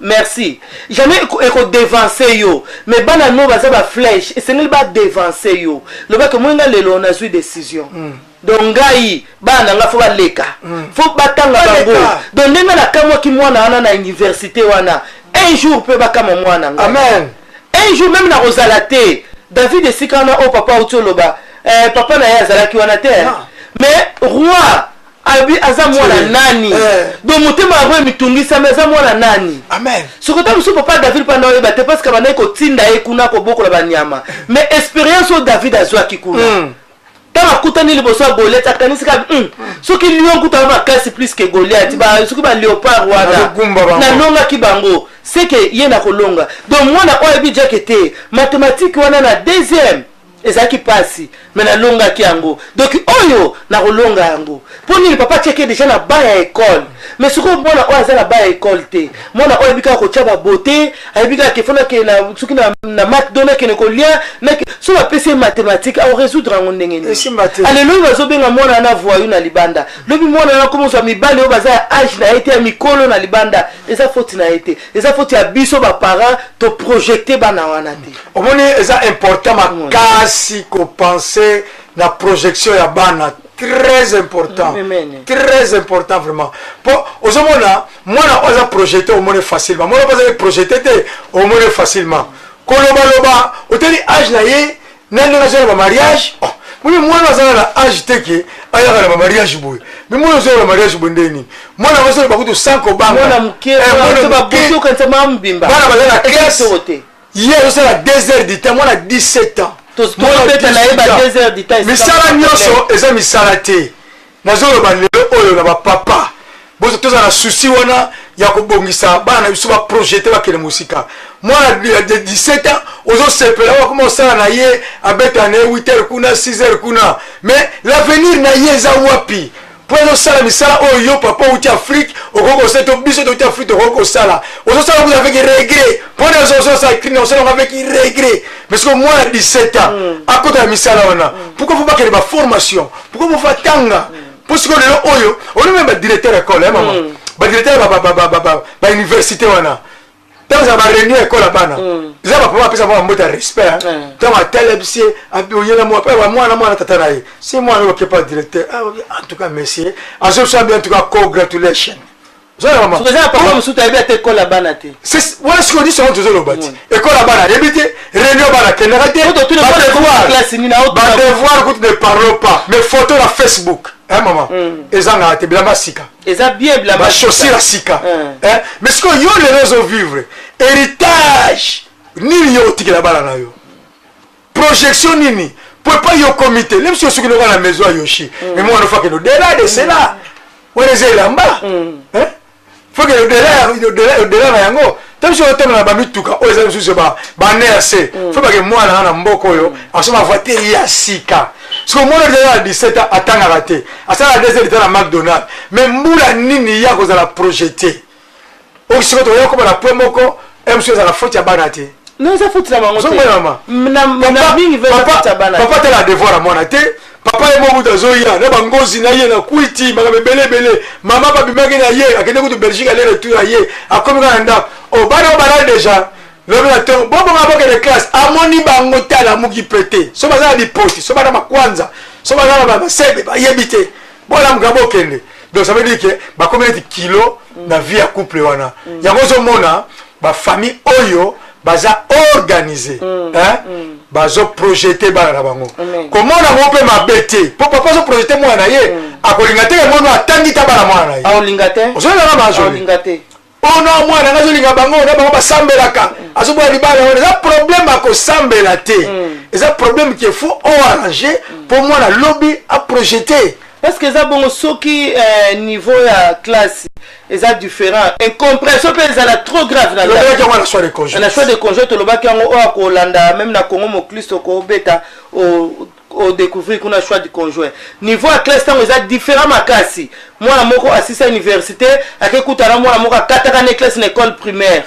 merci, jamais ekodevance yo. Mais bana no baza baflèche, esengeli badevance yo. Lobaki moyenga lelo nazwi décision. Donc ngai bana na nga faut baleka, faut batanga Baleka. bango. Donc ndenge nakamwaki mwana wana na université wana, un jour mpe bakama mwana ngai. Amen. Un jour même nakozala te. David, esika wana oyo papa auti oloba, papa na ye azalaki wana te. Non. Mais roi abi aza mwana nani? Donc motema ya roi emitungisami, aza mwana nani? Amen. Soki ota mosusu, papa David mpanda oyeba te, parce que bandaki kotinda ye kuna kobokola banyama. Mais expérience oyo David azwaki kuna, ntango akutani liboso ya Goliath, akanisi kaka soki lion kuta makasi plus que Goliath, soki baléopard wana Nazogumba bango. Nalongaki bango, seke ye na kolonga. Donc mwana oyo ayebi jake te, mathématique wana na deuxième ezalaki mpasi, mais nalongaki yango, donc oyo nakolonga yango. Mpo nini? Papa atiaki déjà na ba ya école. Mais sikoyo mwana oyo aza na ba ya école te, mwana oyo ayebi kaka kotia babote, ayebi kaka ke faut nakende na soki na McDo, nakende kolia, so bapesi ye mathématique, akorésoudre yango ndenge nini? Esimba te. Ale lobi bazobenga mwana wana voyou na libanda. Lobi mwana wana komozwa mibali oyo baza ya age na ye te, ya mikolo na libanda. Eza faute na ye te, eza faute ya biso baparent, toprojecte bana wana te. Omoni, eza important makasi kopense na projection ya bana, très important. Amen. Très important vraiment, po ozomona mwana oyo aza projeté, omoni facilement. Mwana oyo azali projeté te, omoni facilement kolobaloba. Oteli age na ye na ndenge aza na bamariage. Oh, moni mwana azala na age te ke ayaka na bamariage boye. Mais mwana ozala na bamariage boye ndenge nini? Mwana azoloba kutu sans kobanga. Mwana moke. Mwana moke. Babosi okanisa mama mobimba. Bana baza na classe. Eza te. Ye azosala 2 heures du temps, mwana 17 ans. Mwana Tozobeta na ye ba 18 ans. 2 heures du temps esika Misala moko. nyonso eza misala te. Nazoloba lelo oyo na bapapa, bozo tozala na souci wana ya kobongisa bana na biso, baprojete bakende mosika. Mwana ya de 17 ans ozosepela oyo akoma kosala na ye, abeta na ye 8 heures kuna, 6 heures kuna, mais l'avenir na ye eza wapi? Mpo azosala misala oyo yo papa outi Afrique okoki kosala to biso touti Afrique tokoki kosala. Ozosala kuta avec regret, mpona ozosala crime, osala yango avec regret. Mais soki mwana 17 ans akota na misala wana, pourquoi faut bakende baformation? Pourquoi faut batanga? Mpo sikoyo lelo oyo oli même badirecteur école, eh mama, badirecteur bauniversité wana, ntango ezala baréunion école ya bana, eza bapapa bapesa mwa bambote ya respect. Ntango atelebisi ye, oyela mwana, mwana tata na ye, si mwana oyo okepa directeur: "Ah, en tout cas monsieur, azobiso bien, en tout cas congratulation." Soki eza na papa mosusu ayebi ata ekole ya bana te. Wana sikoyo nyonso yango tozoloba ti ekole ya bana ayebi te, réunion bana akendaka te, badevoir kutu ne parlons pas, mais photo na Facebook, hein, mama, ezangaka te. Bilamba sika. Eza bien, bilamba. Bachaussure ya sika, mais sikoyo yo lelo ozovivre héritage nini? Yo otikela bana na yo projection nini? Po epai yo komi te, lemi soki soki loka na maison ya Yoshi, mais mwana faut akende au-delà de cela. Wana eza elamba, faut que au-delà na yango. Ta biso otambola na bamituka oyo eza misusu banerse, faut bake mwana nga na mboka oyo asoma voiture ya sika. Soki omona eza na 17 ans, atangaka te, asalaka 2 heures na McDonald, mais mbula nini ya kozala projeté? Oyo sikoyo tokoya koma na point moko, mosusu ezala faute ya bana te. Non, eza faute na bango te. Mama, papa tala devoir ya mwana te. Papa ye moko kutu azoya na bangozi na ye na kwiti, makambo ebele ebele. Mama babimaki na ye, akende kutu Belgique, aller retour ya ye, akomi kaka na ndako. O bana oyo balali déjà lobi na ntongo, bobonga bokende classe, amoni bango te, alamuki pe te. So baza na lipoti, so bana makwanza, so baza na basebe, bayebi te. Bolamuka, bokende. Donc ça veut dire que bakomi neti kilo na vie ya couple wana. Yango ozomona bafamille oyo baza organisé, hein? Bazoprojeter bana na bango. Komona ngo mpe mabe te, mpo papa azoprojeter mwana na ye, akolinga te mwana atangi ta bana mwana na ye. Aolinga te. Ozolingaka majoli. Aolinga te. Oyo na mwana nga azolinga bango na bango basambelaka, azoboya libala. Wana eza problème akosambela te, eza problème ke faut oarranger mpo mwana lobi aprojeter. Parce que eza bongo, soki niveau ya classe eza différent, incompréhension mpe ezala trop grave na Lobelaki yango na choix de conjoint. Na choix de conjoint tolobaki yango. Oyo akolanda même na Congo Moklisto, kobeta odécouvrir kuna choix du conjoint. Niveau ya classe ntango eza différent makasi, mwana moko asisa université, akekutana mwana moko akataka na classe na école primaire,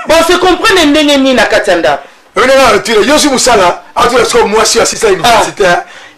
bon, se comprendre ndenge nini na kati ya ndako? Oyinaka atula yo si mosala, atula sikoyo mwasi asisa université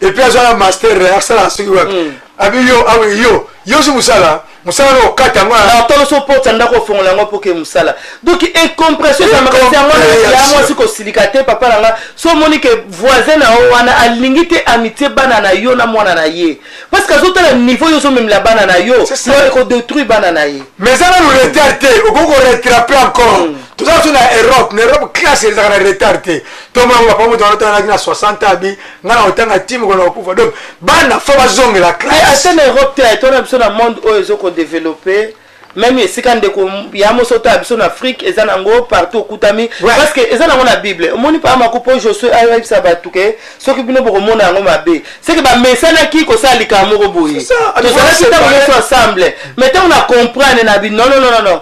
et puis azwa na master, asala soki wapi, abi yo awi yo yo si mosala, mosala na okata yango. Na tolo so porte ya ndako, ofongola yango mpo ke mosala. Donc incompréhension eza makasi. Yango ya mwasi kosilika te. Papa na nga, so omoni ke voisin na yo wana alingi te amitié bana na yo na mwana na ye, parce que azotala niveau yo ozomemela bana na yo, yo ekodétruire bana na ye. Mais eza nanu retard te, okoki korattraper encore. Toza so na Europe, na Europe classe ezalaka na retard te. Tomonango papa moto wana na 60 ans, abi ngai na kotanga ti mokolo na kokufa. Donc bana faut bazongela classe. Ate na Europe te, tona biso na monde oyo ezokodévelopper, même esika ndeko ya moso otala biso na Afrique, eza nango partout okutami, parce que eza nango na Bible. Omoni paa mako mpo Josue ayebisa bato ke soki bino bokomona yango mabe, seke bamesanaki kosala likambo moko boye. Tozalaki ntango nyonso ensemble, mais ntango na comprendre na bi, non, non, non, non,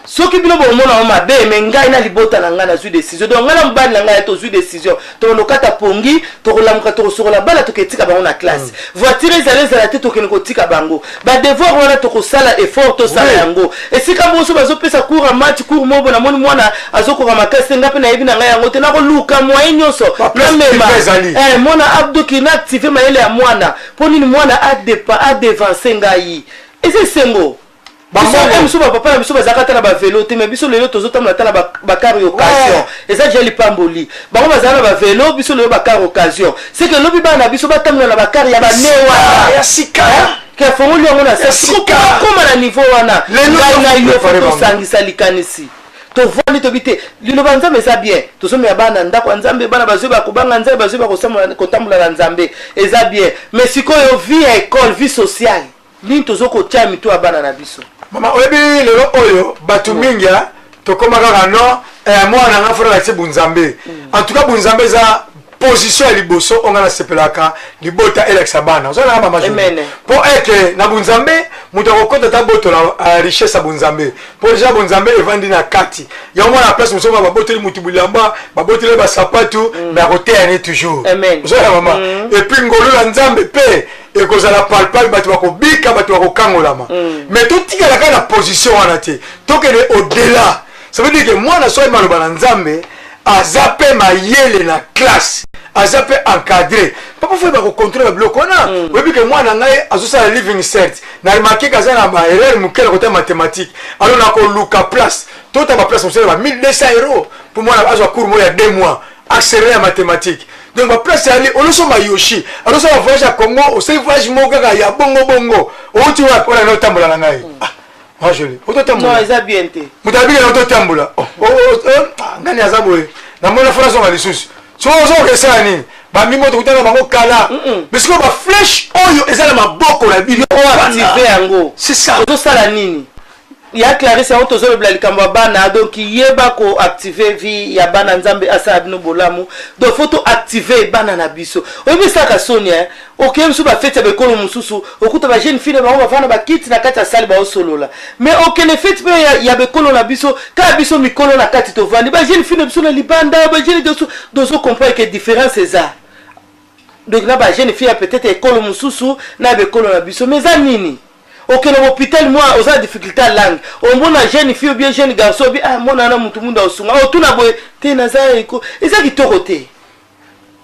soki bino bomona yango mabe, mais ngai na libota na ngai nazwi décision. Donc ngai na mobali na ngai tozwi décision, tokondokata pongi, tokolamuka, tokosokola bana, toketika bango na classe. Voiture ezala ezala te, tokende kotika bango. Badevoir wana tokosala effort, tosala yango. Esika moko so bazopesa cours ya maths, cours moko namoni mwana azokoka makasi te, ngai mpe nayebi na ngai yango te, nakoluka moyen nyonso namema mwana abdoki na active mayele ya mwana. Mpo nini mwana adevancer ngai? Eza esengo. Biso bapapa na biso bazalaka ata na bavelo te, mais biso lelo tozotambola ata na bacar occasion. Eza déjà lipamboli. Bango bazala na bavelo, biso lelo bacar occasion. C'est que lobi bana na biso batambola na bacar ya bane wana. Ya sika. Ke afongoli yango na koma na niveau wana. Ngai na yo tosangisa likanisi, tovandi, tobi te liloba Nzambe eza bien, tozomela bana ndako ya Nzambe, bana bazwi bakobanga Nzambe, bazwi bakotambola na Nzambe, eza bien. Mais sikoyo vie ya école, vie sociale nini tozokotia mito ya bana na biso? Mama, oyebi lelo oyo bato mingi tokóma kaka non, mwana nga faut nalakisi bunzambe. En tout cas bunzambe eza position ya liboso oyo nga nasepelaka libota elakisa bana. Ozalaka mama, mpo eke na bunzambe moto akokɔta ta botola richesse ya bunzambe, mpo deja bunzambe evandi na kati yango. Mwana place mosusu baboteli motu bilamba, baboteli basapatu, mais akoteya ne toujours. Ozalaka mama, et puis ngolu ya Nzambe mpe ekozala palpable, bato bakobika, bato bakokangolama. Mais totikala kaka na position wana te, tokende au-delà. Ça veut dire que mwana so ayeba maloba na Nzambe, aza mpe mayele na classe, aza mpe encadré. Papa faut yeba kocontrôler babiloko wana. Oyebi ke mwana ngai azosala Leaving Cert, na remarquer ke aza na baerreur moke na kota mathématique, alors nakoluka place, tota baplace mosusu ba 1200 euros mpo mwana azwa cours moko ya 2 mois accéléré ya mathématique. Donc baplace yali olosomba Yoshi, alosomba voyage ya Congo, osali voyage moko kaka ya bongo bongo, outi wapi? Wana na otambola na ngai. Majoli ototambola. Non, eza bien te. Moto abikela ototambola. Oh, oh, oh, ah, ngani aza boye, namona fona zonga lisusu. Soki ozokoka esala nini? Bamimo tokutana bango kala, mais sikoyo baflèche oyo eza na maboko na bino. Oactive yango. C'est ça. Ozosala nini ya Clarisse? Yango tozolobela likambo ya bana. Donc yeba koactive vie ya bana. Nzambe asala bino bolamu. Donc faut toactive bana na biso. Oyebi, esalaka soni okeye mosusu bafeti ya bekolo mosusu, okuta bajeune fille na bango bavanda bakiti na kati ya salle, baosolola. Mais okende feti mpe ya bekolo na biso, kaka biso mikolo na kati tovandi, bajeune fille na biso na libanda. Bajeune dozo comprendre ke différence eza donc na bajeune fille ya peut-être ekolo mosusu na bekolo na biso. Mais eza nini? Okende hôpital, mwa oza na difficulté ya langue, omona jeune fille ou bien jeune garçon obi: "Ah, mona wana mutu mundu aosunga." Otuna boye te, naza eko eza kitoko te.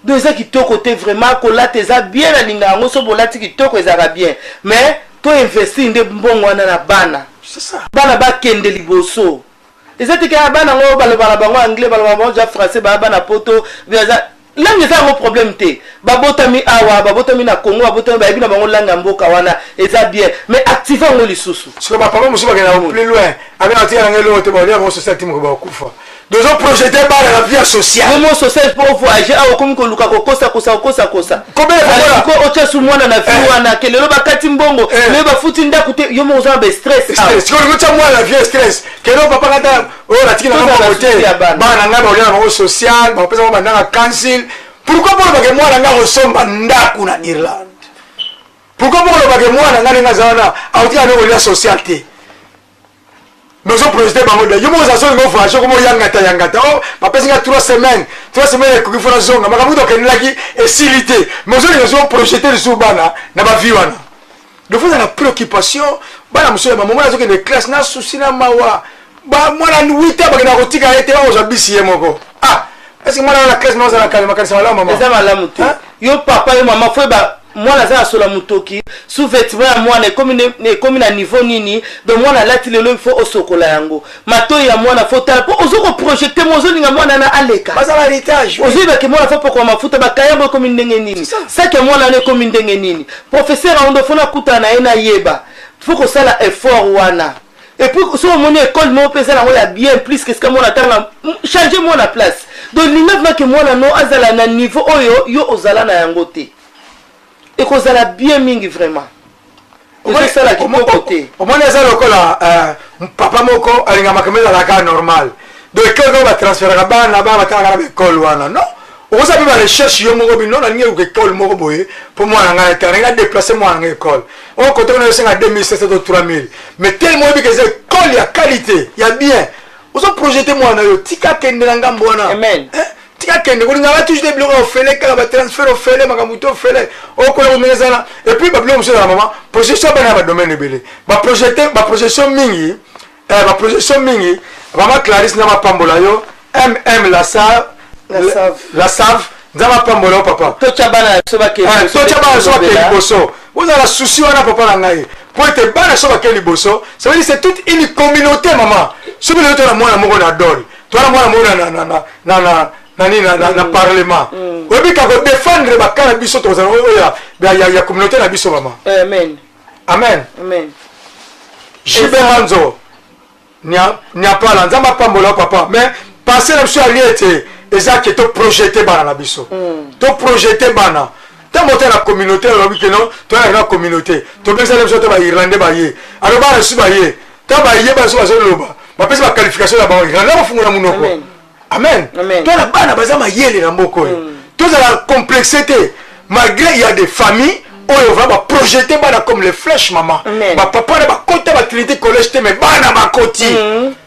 Donc eza kitoko te vraiment. Kolata eza bien, nalinga yango. So bolati kitoko, ezalaka bien, mais to investir nde mbongo wana na bana. C'est ça. Bana bakende liboso. Eza te kaka bana yango baloba na bango anglais, baloba na bango ja français, baya bana poto, baza langue eza yango problème te. Babotami awa, babotami na Congo, babotami, bayebi na bango langue ya mboka wana, eza bien, mais active yango lisusu. Sikoyo bapapa mosusu bakenda plus loin, abe natika nanga eloko te, baolia bango social ti moko bakokufa. Dozo projeter bana na vie sociale. Momo social mpo voyage awa, okomi koluka kokosakosa, kokosakosa. Kobela kokola. Ko otya su mwana na vie wana ke lelo bakati mbongo, lelo bafuti ndako te, yo moko oza na bastress. Stress. Sikoyo olingi otya mwana na vie stress kelo papa kata oyo natiki nanga Tozala mbongo te. souci ya bana. Bana na ngai baolia na bango social, bakopesa bango bandanga council. Pourquoi mpo olobake mwana ngai akosomba ndako na Irlande? Pourquoi mpo olobake mwana ngai ndenge aza wana akotika nde kolia social te? Mais ozoprojeter bango de yo moko oza soki ngo voyage, okoma oyangata yangata: "O bapesi nga 3 semaines, 3 semaines ekoki, fo nazonga." Makambo kutu okendelaki esili te, mais ozolinga ozoprojeter lisusu bana na bavie wana. Donc faut na préoccupation bana mosusu ya bamama azokende classe na souci na mawa. Mwana 8 ans, bakenda kotika ye te, bakozwa bisi ye moko. Ah, est ce que mwana wana na classe naozala kale makanisa malamu, mama? Eza malamu te. Hein? Yo papa, yo mama, fo yeba mwana aza na sola motoki, sous vêtement ya mwana ekomi na niveau nini. Donc mwana alati lelo, il faut osokola yango. Matoi ya mwana, faut tala mpo ozo koprojeter mo, ozolinga mwana na aleka. Baza ba héritage, oui. Ozoyebake mwana faut pokwa mafuta, bakayambo ekomi ndenge nini, saki ya mwana wana ekomi ndenge nini. Professeur yango ndo faut nakutana na ye, nayeba. Faut kosala effort wana. Et puis soki omoni école moko mpe eza nango ya bien plus que esika mwana atanga, change mwana place. Donc linga vraiment ke mwana no azala na niveau oyo yo ozala na yango te, ekozala bien mingi vraiment. Ezosala kitoko te. Omoni, eza lokola papa moko alinga makambo ezalaka normal. Donc ekole kaka batransferaka bana, bana batangaka na baekole wana. Non, okoza mpe barecherche yo moko bino: "Nalingi eluka ekole moko boye mpo mwana ngai atanga, nalingi nadéplacer mwana ngai ekole oyo." Kote kuna yosenga 2700 to 3000, mais tellement oyebi ke eza ekole ya qualité ya bien, ozoprojeter mwana yo, tika kende na ngambo wana. Amen. Eh, tika kende. Kolingaka toujours te biloko ya ofele, kaka batransfert ofele, makambo te ofele okola komenge ezala. Et puis babiloko mosusu ezala, mama, projection bana ya badomaine ebele, baprojete, baprojection mingi, baprojection mingi. Mama Clarisse, na bapambola yo. Mm la save. La Save. La Save, Nzambe apambola yo, papa. Totya bana na biso bakende. Eh, totya bana so bakende liboso. Ozala souci wana, papa na ngai, po ete bana so bakende liboso, ça veut dire c'est toute une communauté, mama. Soki lelo tona mwana moko na dole, tona mwana moko na nini, na parlement, oyebi ka kodéfendre baka na biso, tokozala oyo ya communauté na biso, mama. Amen. Amen. Amen. Jibe Manzo Niapala, Nzambe apambola yo, papa. Mais pensée na biso yali ete eza ke toprojeter bana na biso, toprojeter bana. Ntango ota na communauté, alobi keno toyaka na communauté, tobengisa biso te bairlandais baye. Alo bana biso baye, ntango baye, bana biso bazoloba, bapesi baqualification na bango, irlandais bafungola monoko. Amen. Amen. Amen. Tona bana baza mayele na mboka oyo, tozala complexe te, malgré il y a des familles oyo va baprojeter bana comme les flèches, mama. Amen. Bapapa na bakota batrinité collège te, mais bana bakoti.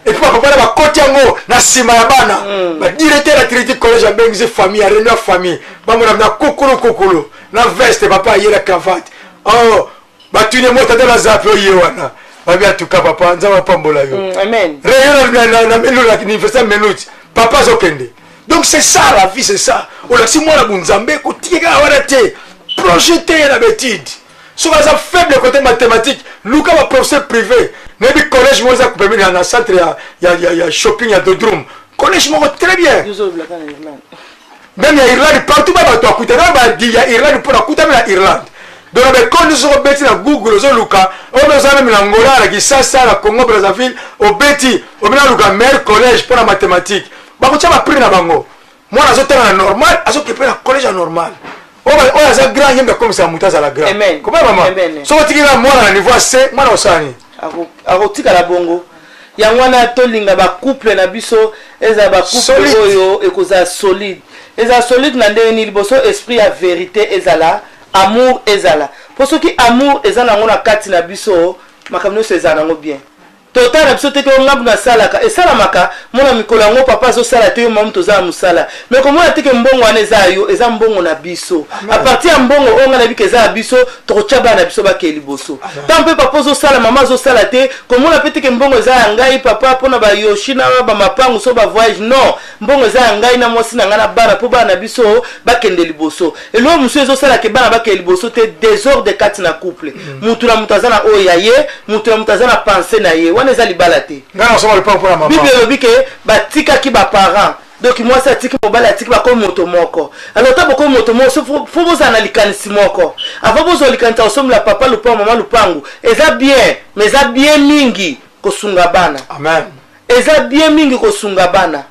Et puis bapapa na bakoti yango na nsima ya bana. Badirecteur ya Trinité collège abengisi famille ya réunion ya famille, bamona na kokolo kokolo na veste, papa aye na cravate. Oh, batuni mo tata naza mpe oye wana, babi: "Atuka papa, Nzambe apambola yo." Amen. Réunion na Melut, na université Melut, papa azokende. Donc c'est ça la vie, c'est ça. Olakisi mwana bunzambe, kotika kaka wana te, projeter ye na baétude. Soki aza faible côté mathématique, luka baprofesseur privé. Nayebi collège moko eza pembeni na centre ya shopping ya Dodrum, collège moko très bien. Yozolobelaka na Irlande. Même ya Irlande, partout ba bato akuta na badi ya Irlande mpo nakutami na Irlande. Donc na baekole nyonso soki obeti na Google ozoluka oyo oza meme na Angola, na Kisasa, na Congo Brazzaville, obeti obi naluka meilleur collège mpo na mathématique, bakotia baprix na bango. Mwana azotanga na normal, azokepe na collège ya normal. Oyo aza grand, ye moto akomisaka moto azala grand. Komona mama, soki otiki na mwana na niveau ya C, mwana osala nini? Akotikala bongo. Yango wana tolinga bacouple na biso ezala bacouple oyo ekozala solide. Ezala solide na ndenge nini? Liboso, esprit ya vérité ezala, amour ezala. Mpo soki amour eza nango na kati na biso, makambo nyonso ezala nango bien. Totala na biso te ke ngambu nasalaka, esalamaka mona mikolo yango papa azosala te, yo mama toza na mosala, mais komona te ke mbongo wana eza ya yo, eza mbongo na biso. À partir ya mbongo oyo ngai nayebi ke eza ya biso, tokotya bana na biso bakee liboso. Ntango mpe papa ozosala, mama azosala te, komona mpe te ke mbongo eza ya ngai papa mpona bayoshi na bamapangu so bavoyage. Non, mbongo eza ya ngai na mwasi na ngai na bana, mpo bana na biso bakende liboso. Eloko mosusu ezosala ke bana bakende liboso te, désordre kati na couple. Mutu na mutu aza na oyo ya ye, mutu na mutu aza na pensée na ye. Wana eza libala te. Ngai nasomba lopango mpona mama. Bible elobi ke batikaki baparent, donc mwasi atiki mobali, atiki, bakomi moto moko. Alors ta bokomi moto moko, so fo bozala na likanisi moko avant bozwa likanisi ya kosomela papa lupango, mama lupangu. Eza bien, mais eza bien mingi kosunga bana. Amen. Eza bien mingi kosunga bana,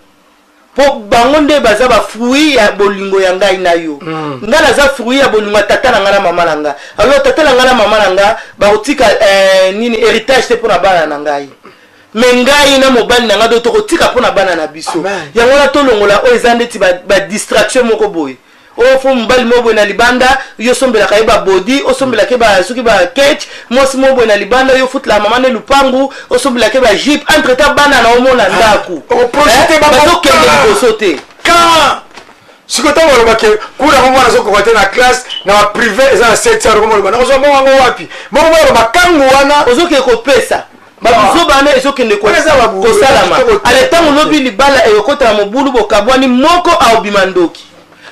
mpo bango nde baza bafruit ya bolingo ya ngai na yo. Ngai naza fruit ya bolingo ya tata na ngai na mama na ngai. Alors tata na ngai na mama na ngai bakotika nini? Héritage te mpo na bana na ngai, mais ngai na mobali na ngai do tokotika mpo na bana na biso. Yango wana tolongola oyo eza ndeti badistraction moko boye oyo fo mobali moko boye na libanda, yo osombelaka ye babodi, osombelaka ye soki baketch, mwasi moko boye na libanda, yo ofutelaka mama nde lupangu, osombelaka ye bajupe. Entre temps bana na omona ndako Oprofite bango. Bazokende liboso te. Ka sikoyo ntango balobake kuna yango, mwana azokoka te na classe na baprivé eza na 7 heures, komoloba nakozwa mbongo yango wapi? Mbongo moko makangu wana. Ozokende kopesa babuzoba wana, ezokende Wana eza kosalama. kitoko te. Ale ntango lobi libala ekokotala mobulu, bokabwani, moko aobima ndoki.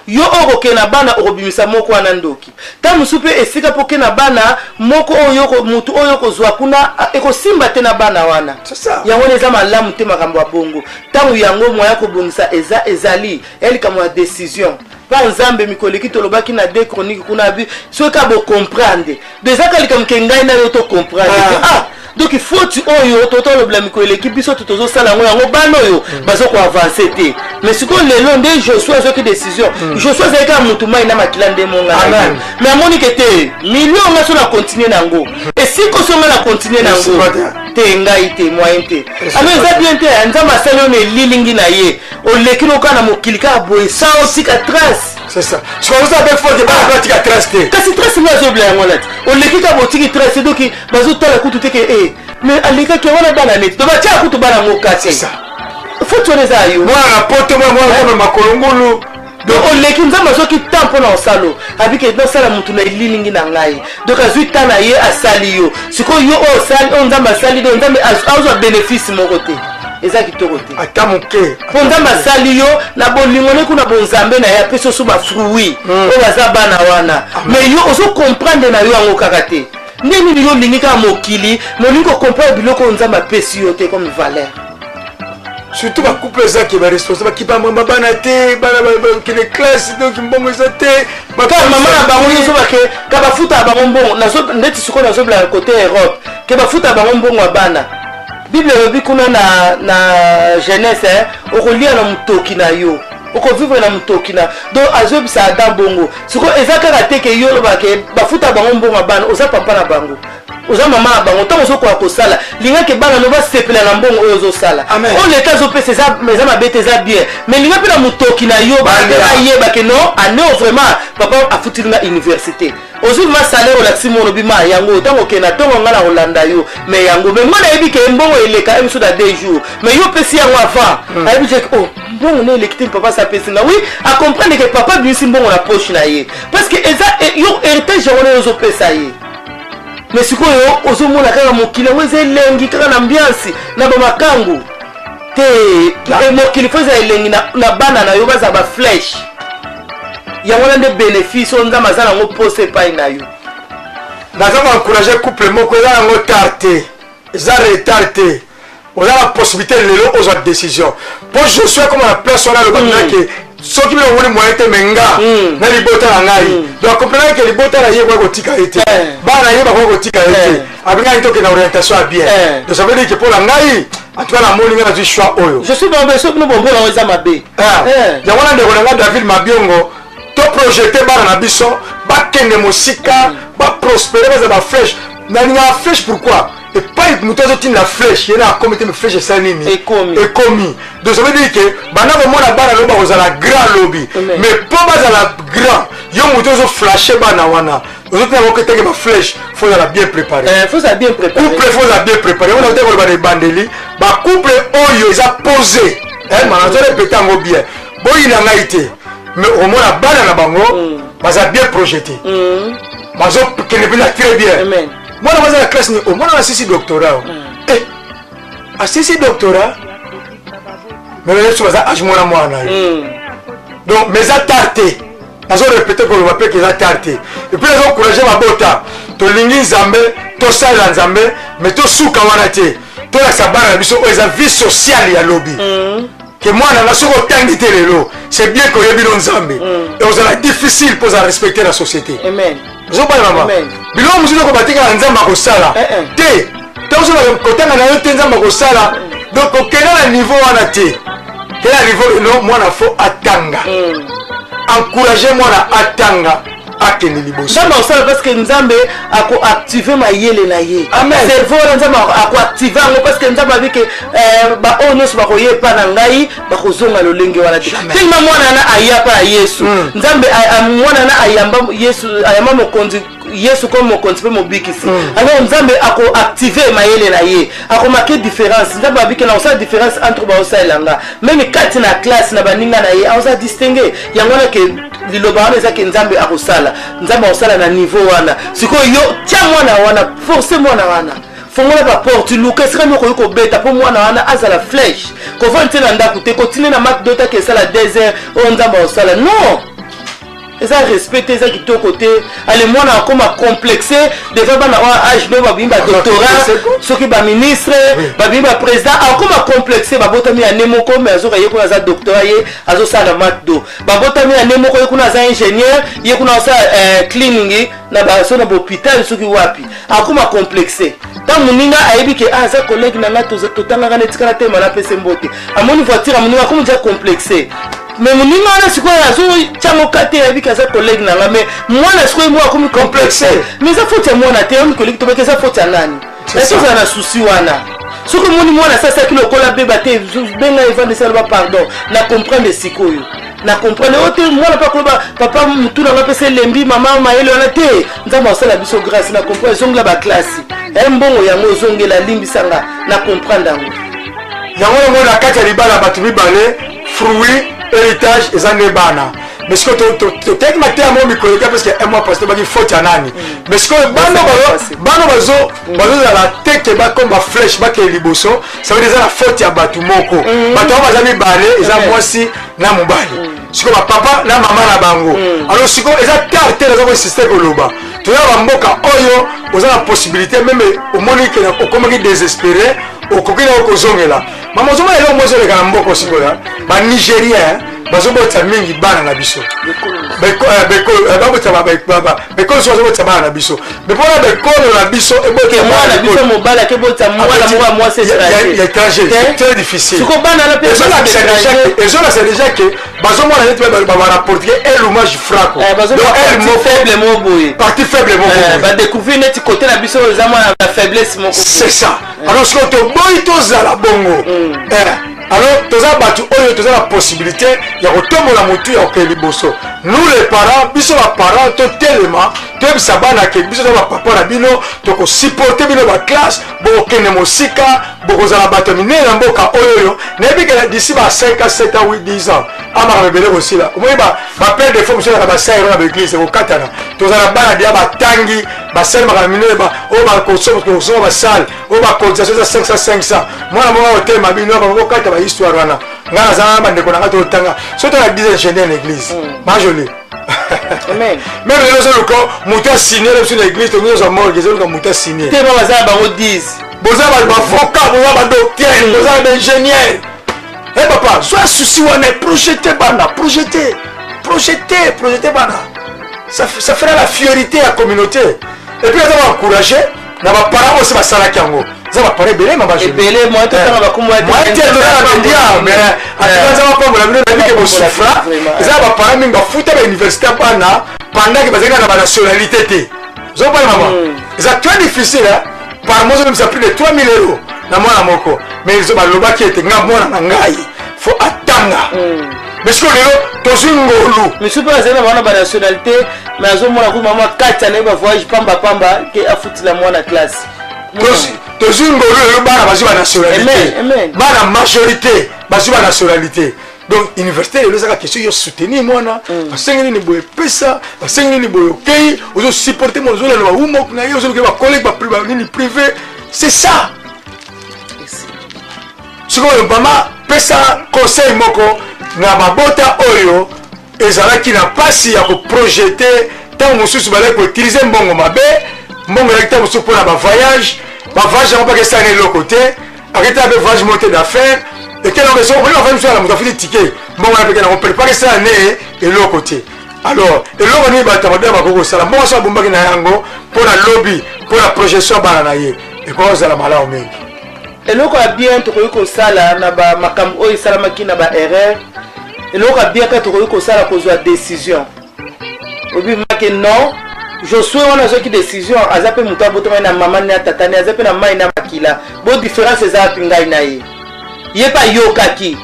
Yo oyo okokende na bana, okobimisa moko wana ndoki. Ntango mosusu mpe esika mpo oke na bana moko oyo mutu oyo okozwa kuna ekosimba te na bana wana. C'est ça. Yango wana eza malamu te, makambo ya bongo. Ntango yango moya kobongisa eza, ezali ya likambo ya décision mpa Nzambe. Mikolo eleki tolobaki na de chronique kuna bi soki ka bocomprendre do eza ka likambo ke ngai na yo tocomprendre te. Ah, donc faute oyo totolobela mikolo eleki, biso to tozosala yango, yango bana oyo baza koavance te. Mais sikoyo lelo nde Josue azwaki décision. Josue azali kaka motu mai na makila nde monga na ye. Amen. Mais amoni ke te, million nga so na continue na yango, esika oso nga na continue na yango Esika te. te, ngai te, moyen te. Esika Alors eza te. bien te. Nzambe asali oyo na elilingi na ye, oleki no kaka na mokili kaka boye sans osika trace. C'est ça, sikoyo oza be faute, bana batika trace te. Kasi trace ngo azobela yango wana ti oleki kaka, botiki trace, donc bazotala kutu te ke e mais alekaki yango wana bana neti donc batiaka kutu bana yango kati. C'est ça. Faute wana eza ya yo. Mwana na poto, mwana mwana koma makolo ngulu. Donc oleki, Nzambe azwaki temps mpo na osalo, abike nasala motu na elilingi na ngai. Donc azwi temps na ye, asali yo. Sikoyo yo oyo osali, oyo Nzambe asali, donc Nzambe azwa bénéfice moko te, eza kitoko te. Ata moke. Mpo Nzambe asali yo na bolingo ne kuna, bonzambe na ye apesi oso bafruit oyo baza bana wana, mais yo ozocomprendre na yo yango kaka te. Nde nini yo olingi kaka mokili, mais olingi kocomprendre biloko oyo Nzambe apesi yo te comme valeur. Surtout bacouple ezaki baresponsable, bakipa mamba bana te, bana bakende classe, donc mbongo eza te. Kaka mama na bango nyonso bake ka bafutaka bango mbongo. Ndeti sikoyo nazobela na côté Europe ke bafutaka bango mbongo ya bana. Bible elobi kuna na Genèse, okolia na motoki na yo, okovivre na motoki na. Donc azoyebisa Adam bongo. Sikoyo eza kaka te ke yo olobaka ke bafutaka bango mbongo ya bana. Oza papa na bango, oza mama na bango. Ntango ozokoka kosala, lingaki bana no basepela na mbongo oyo ozosala. Amen. Oyo leta azopesa eza mabe te, eza bien, mais linga mpe na motoki na yo bana mpe Bana. bayeba ke non, ane oyo vraiment papa afutili nga université. Ozwi ma salaire, olakisi mwana, obi ma yango ntango okende na ntongo, nga na kolanda yo, mais yango, mais mwana ayebi ke mbongo eleka ye mosusu na 2 jours, mais yo opesi yango avant. Ayebi te ke oh, mbongo ne eleki te, papa sa apesi nga. Oui, acomprendre ke papa abimisi mbongo na poche na ye, parce que eza yo héritage yango nde ozopesa ye. Mais sikoyo ozomona kaka mokili yango eza elengi kaka na ambiance na bamakangu te. Mokili fo eza elengi na bana na yo bazala baflèche. Yango wana nde bénéfice oyo Nzambe aza nango posa epai na yo. Naza koencourage couple moko, eza yango tard te, eza retard te. Oza na possibilité lelo ozwa décision, mpo Josue akoma na place wana, alobaki ke Soki bino omoni moyen te, me nga na libota na ngai. Donc acomprendre ke libota na ye ekoki kotika ye te, bana na ye bakoki kotika ye te. Abengaki tokende na orientation ya bien. Donc ça veut dire que mpo na ngai, en tout cas, namoni ngai nazwi choix oyo. Je suis bon, soki bino bomona yango eza mabe. Yango wana, ndeko na ngai David Mabiongo, toprojeter bana na biso bakende mosika, baprospérer, baza baflèche. Nalingaka flèche, pourquoi? Epai moto azotinda flèche, ye na akomi te, mais flèche esali nini? Ekomi. Ekomi. Donc ça veut dire que banda komona bana lobi bakozala grand lobi. Mais mpo bazala grand, yo moto ozoflashe bana wana, ozotinda bakotenge baflèche, faut ozala bien préparé. Faut ozala bien préparé. Couple faut ozala bien préparé. Wana ote koloba na ebandeli, bacouple oyo eza posé, mana nazorépéter yango bien, boyina ngai te, mais okomona bana na bango baza bien projeté, bazokende mpenza très bien. Amen. Mwana baza na classe ni omwana asisi doctorat o. Asisi doctorat, mais bayesu baza âge mwana mwana yo. Donc mais eza tard te, nazorépéter koloba mpe ke eza tard te. Et puis nazoencourager mabota, tolingi Nzambe, tosalela Nzambe, mais tosuka wana te. Tolakisa bana na biso oyo eza vie sociale ya lobi, ke mwana nga, soki otangi te lelo, c'est bien ke oyebi no Nzambe, ozala difficile mpo ozala respecté na société. Amen. Ozobala mama. Amen. Biloko mosusu okobatikala, Nzambe akosala. Te, ntango soki kotanga na yo te, Nzambe akosala. Donc kokenda na niveau wana te, kenda na niveau no mwana faut atanga. Encourage mwana atanga, akende liboso. Nzambe akosala, parce que Nzambe akoactiver mayele na ye. Amen. Cerveau wana, Nzambe akoactiver yango, parce que Nzambe abi ke baoyo nyonso bakoya epa na ngai bakozonga lolenge wana te. Jamais. Telema, mwana wana aya pa ya Yesu. Nzambe mwana wana ayamba Yesu, ayamba mokonzi Yesu comme mokonzi mpe mobikisi. Alors Nzambe akoactiver mayele na ye, akomarquer différence. Nzambe abiki na kosala différence entre baosalela nga, même kati na classe na baninga na ye, aoza distingue. Yango wana ke liloba wana eza ke Nzambe akosala, Nzambe akosala na niveau wana. Sikoyo yo tia mwana wana, force mwana wana, fongola baporte, luka esika nini okoki kobeta mpo mwana wana azala flèche. Kovanda te na ndako te, kotinde na Macdo taki esala 2 heures oyo Nzambe akosala, non, eza respect te, eza kitoko te. Ale, mwana akoma complexe devant bana oyo âge no babimi badoctorat, soki baministre, babimi baprésident, akoma complexe. Babotami ane moko, mais azoka ye kuna aza doctorat, ye azosala na Macdo. Babotami ane moko, ye kuna aza ingénieur, ye kuna azosala cleaning na baso na bahôpital soki wapi. Akoma complexe ntango moninga ayebi ke aza collègue na nga, totangaka na etikala te, mana apesa mbote, amoni voiture ya moninga, akomi déjà complexe. Mais moninga wana sikoyo azotyango ka te, ayebi ke aza collègue na nga, mais mwana sikoyo mo akomi complexe. Mais eza faute ya mwana te, omi collègue tobeki, eza faute ya nani? Esi ozala na souci wana. Soki omoni mwana asalaki lokola beba te, benga, evandisa, aloba pardon, na comprendre sikoyo, na comprendre oyo te. Mwana mpe akoloba papa, mutu nanga mpesa elembi, mama, mayele wana te, Nzambe asala biso grâce, na comprendre, ezongela baklasi, mbongo yango ozongela, limbisanga, na comprendre yango. Yango yango na kati ya libala, bato mibale, fruit héritage eza nde bana. Mais sikoyo toteki mateya moko mikolo eka parce que un mois passé tobaki faute ya nani. Mais sikoyo bana bazozala teke, bakoma baflèche, bakende liboso, ça veut dire eza na faute ya bato moko. Bato yango baza mibale, eza mwasi na mobali, sikoyo bapapa na mama na bango. Alors sikoyo eza tard te, naza koinsister koloba, toza bamboka oyo oza na possibilité, même omoni ke okomaki désespéré, okoki na kozongela mama. Ozomona eloko mo ezoleka na mboka sikoyo, banigérien bazobotisa mingi bana na biso, babotisa bekolo, so bazobotisa bana na biso, mais mpona bekolo na biso. Mwana biso mobali akebotisa mwana moko ya mwasi. Étranger, c'est très difficile. Siko bana na mpe Ezolakisa déjà ke bazomona neti barapporter elumage fraco. Faible mo boye. Partie faible moko. Badécouvrir neti côté na biso eza mwana na faiblesse moko. C'est ça. Alors sikoyo toboyi tozala bongo. Alors toza bato oyo toza na possibilité ya kotombola motu ya kokende liboso. Nous les parents, biso baparent, totelema, toyebisa bana ke biso toza bapapa na bino, tokosupporter bino baclasse, bokokende mosika, bokozala bato ya minene na mboka oyo. Oyo nayebi ke d'ici ba 5 ans, 7 ans, 8, 10 ans, amaka ebele kosila. Omoni bapère de fois mosusu ezalaka basala ero na baeglise ekokatana. Tozala bana dia batangi, basalemaka na minene, oyo bakosomba basale, oyo bacotisation eza 500 500. Mwana moko akotema bino, bakokata bahistoire wana. Ngai naza na bandeko na ngai, totanga soki tona 10 ingénieur na église majoli. Amen. Même lelo ozoluka moto asigne na biso na église, tongi ozwa morgue, ezoluka moto asigne. Te, baza na bango 10. Boza baavocat, boza badocteur, boza baingénieur. Eh papa, zwa souci wana, projete bana, projete, projete, projete bana. Ça fera la fierté ya communauté. Et puis aza baencourage na baparent oyo basalaki yango. Eza baparent ebele ma ebele moyen totanga bakombo ya te totanga media, mais atuka nzambe apambola bino, nayebi ke bosufra. Eza baparent mingi bafuta bauniversité bana pendant ke bazalaki na banationalité te. Ozopana mama, eza très difficile par mois ozobimisa plus de 3000 euros na mwana moko, mais balobaki ete nga mwana na ngai fo atanga. Mais sikoyo lelo tozwi ngolu. Misu mpe azali na bana banationalité, mais azomona ku mama kati anaye bavoyage pamba pamba ke afutila mwana classe. Tozwi ngolu, lelo bana bazwi banationalité, bana majorité bazwi banationalité. Donc université lelo ezaka question yo soutenir mwana. Basengi nini boye, pesa. Basengi nini boye, okei, ozosupporte mwana, ozolanda bahomework na ye, ozoluka bacollègue nini privé, c'est ça. Sikoyo mama, pesa conseil moko na mabota oyo ezalaki na mpasi ya koprojeter. Ntango mosusu bazalaki koutiliser mbongo mabe, mbongo ezalaki ntango mosusu mpona bavoyage, bavoyage yango mpaka esala na eloko te, aketala mpe voyage moko te d'affaire ekelongo eso omoni bavoyage mosusu ya moto afuti ticket, mbongo wana peke nango prépare esala ne eloko te. Alors eloko nini bato ya mabe bakoki kosala? Mbongo so abombaki na yango mpo na lobi, mpo na projection ya bana na ye, ekoki kozala malamu mingi. Eloko ya bien tokoki kosala na bamakambo oyo esalamaki na baerreur, eloko ya bien kaka tokoki kosala, kozwa décision obimaki non. Josue wana azwaki décision, aza mpe moto abotamaki na mama na tata ne, aza mpe na mai na makila. Bo différence eza wapi ngai na ye? Ye mpe ayokaki,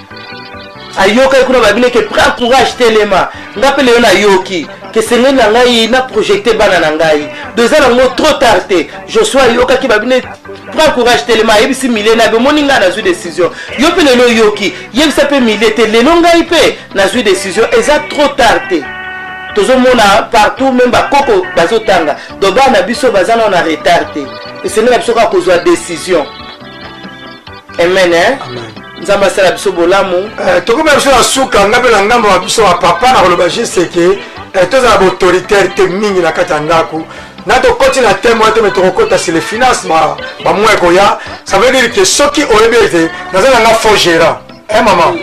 ayokaki kuna babine ke prends courage, telema. Nga mpe lelo nayoki ke sengeli na ngai na projecte bana na ngai. Do eza nango trop tard te. Josue ayokaki babine prends courage, telema, ayebisi milie na bomoni ngai nazwi décision. Yo mpe lelo oyoki, yebisa mpe milie te lelo ngai mpe nazwi décision. Eza trop tard te. Tozomona partout, même bakoko bazotanga. Donc bana biso baza nano na retard te. Esengeli na biso kaka kozwa décision. Amen, hein? Amen. Nzambe asala biso bolamu. Tokomi na biso na suka. Nga mpe na ngambo ya biso ya papa, nakoloba juste ke tozala baautoritaire te mingi na kati ya ndako. Na tokoti na thème wana te, me tokokota sur les finances bamwa ekoya. Ça veut dire que soki oyebi ete naza na nga faux gérant, eh mama,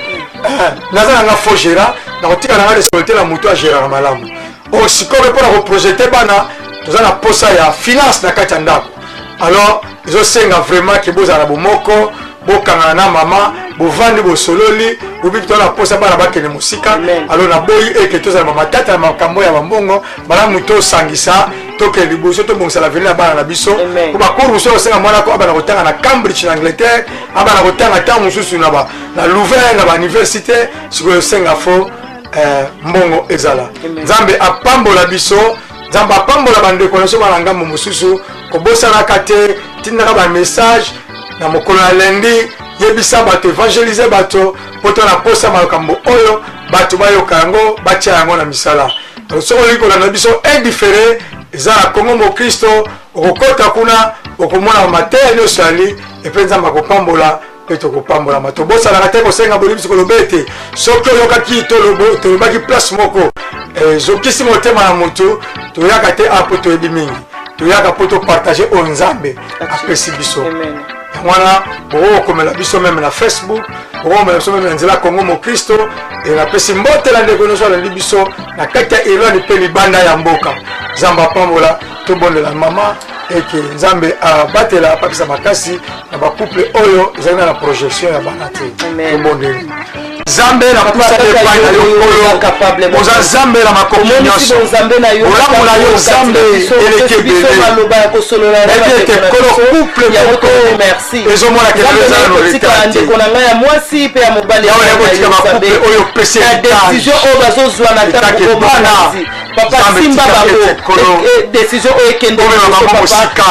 naza na nga faux gérant, nakotika na nga responsabilité na moto agéraka malamu. Oyo sikoyo mpe mpona koprojeter bana, toza na posa ya finance na kati ya ndako. Alors ezosenga vraiment ke bozala na bomoko, bokangana na mama, bovandi, bosololi, bobi toza na posa bana bakende mosika. Alors naboyi eke tozala bamatata na makambo ya bambongo. Malamu tosangisa, tokende liboso, tobongisa l'avenir ya bana na biso. Po bacours mosusu osenga mwana ko abana kotanga na Cambridge na Angleterre, abana kotanga ntango mosusu na Louvain, na bauniversité. Sikoyo osenga fo mbongo ezala. Nzambe apambola biso, Nzambe apambola bandeko na biso bana ngambo mosusu. Kobosanaka te, tindaka bamessage na mokolo ya lundi, yebisa bato, évangélise bato, mpo to na posa makambo oyo bato bayoka yango, batia yango na misala. Soki olingi kolanda biso en différé, eza na Kongo Mokristo, okokɔta kuna, okomona mateya nyonso yali epe. Nzambe akopambola mpe tokopambolama. Tobosanaka te kosenga bolimbisi, koloba ete soki oyokaki tolobaki place moko ezokisi motema na motu, toyaka te a mpo toyebi mingi, toyaka mpo topartage oyo Nzambe apesi biso. Yango wana bokokomela biso même na Facebook, bokokomela biso même na nzela Kongo Mokristo. E napesi mbote na ndeko nyonso alandi biso na kati ya Irlande mpe libanda ya mboka. Nzambe apambola. Tobondela mama eke Nzambe abatela, apakisa makasi na bacouple oyo ezali na projection ya bana te. Tobondeli. Nzambe, napusa epai na yo, Nkolo, oza Nzambe na makoki nyonso. Bolamu na yo, Nzambe, eleki ebele. Nayebi ete, Nkolo, couple moko ezomona kelelo eza na retard te. Ndeko na ngai ya mwasi mpe ya mobali, Yawe, nakotika bacouple oyo opesi décision oyo bazozwa na ntango, bana papa, simba bango, décision oyo ekende.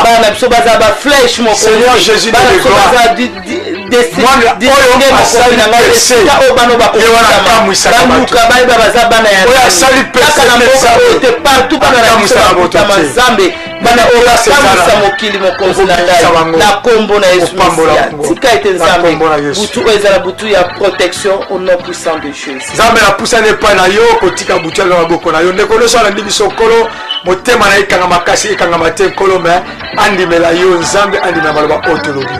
Bana na biso baza baflèche, mokonzi, bana biso baza oyo na ngai, esika oyo bana bakobaluka bayeba baza bana ya kaka na mboka oyo te, partout bana na biso bakutama. Nzambe, bana oyo bakamwisa mokili, mokonzi na ngai, na kombo na Yesu Masiya, tika ete Nzambe butu oyo ezala butu ya protection, au nom puissant de Jésus. Nzambe, napusani epai na yo, kotika butu ya maboko na yo. Ndeko nyonso alandi biso, Nkolo. Motema na ye ekanga makasi, ekangama te, Nkolo, me andimela yo, Nzambe, andimela maloba oyo tolobi.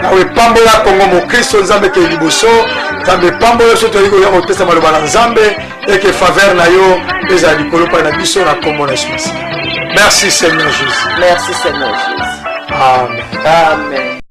Nawe epambola Kongo mokristo, Nzambe, ekei liboso. Nzambe, epambola biso, toyei koya kopesa maloba na Nzambe, eke faveur na yo ezala likolo mpai na biso, na nkombo na Yesu Masiya. Merci Seigneur Jésus. Merci Seigneur Jésus. Amen. Amen.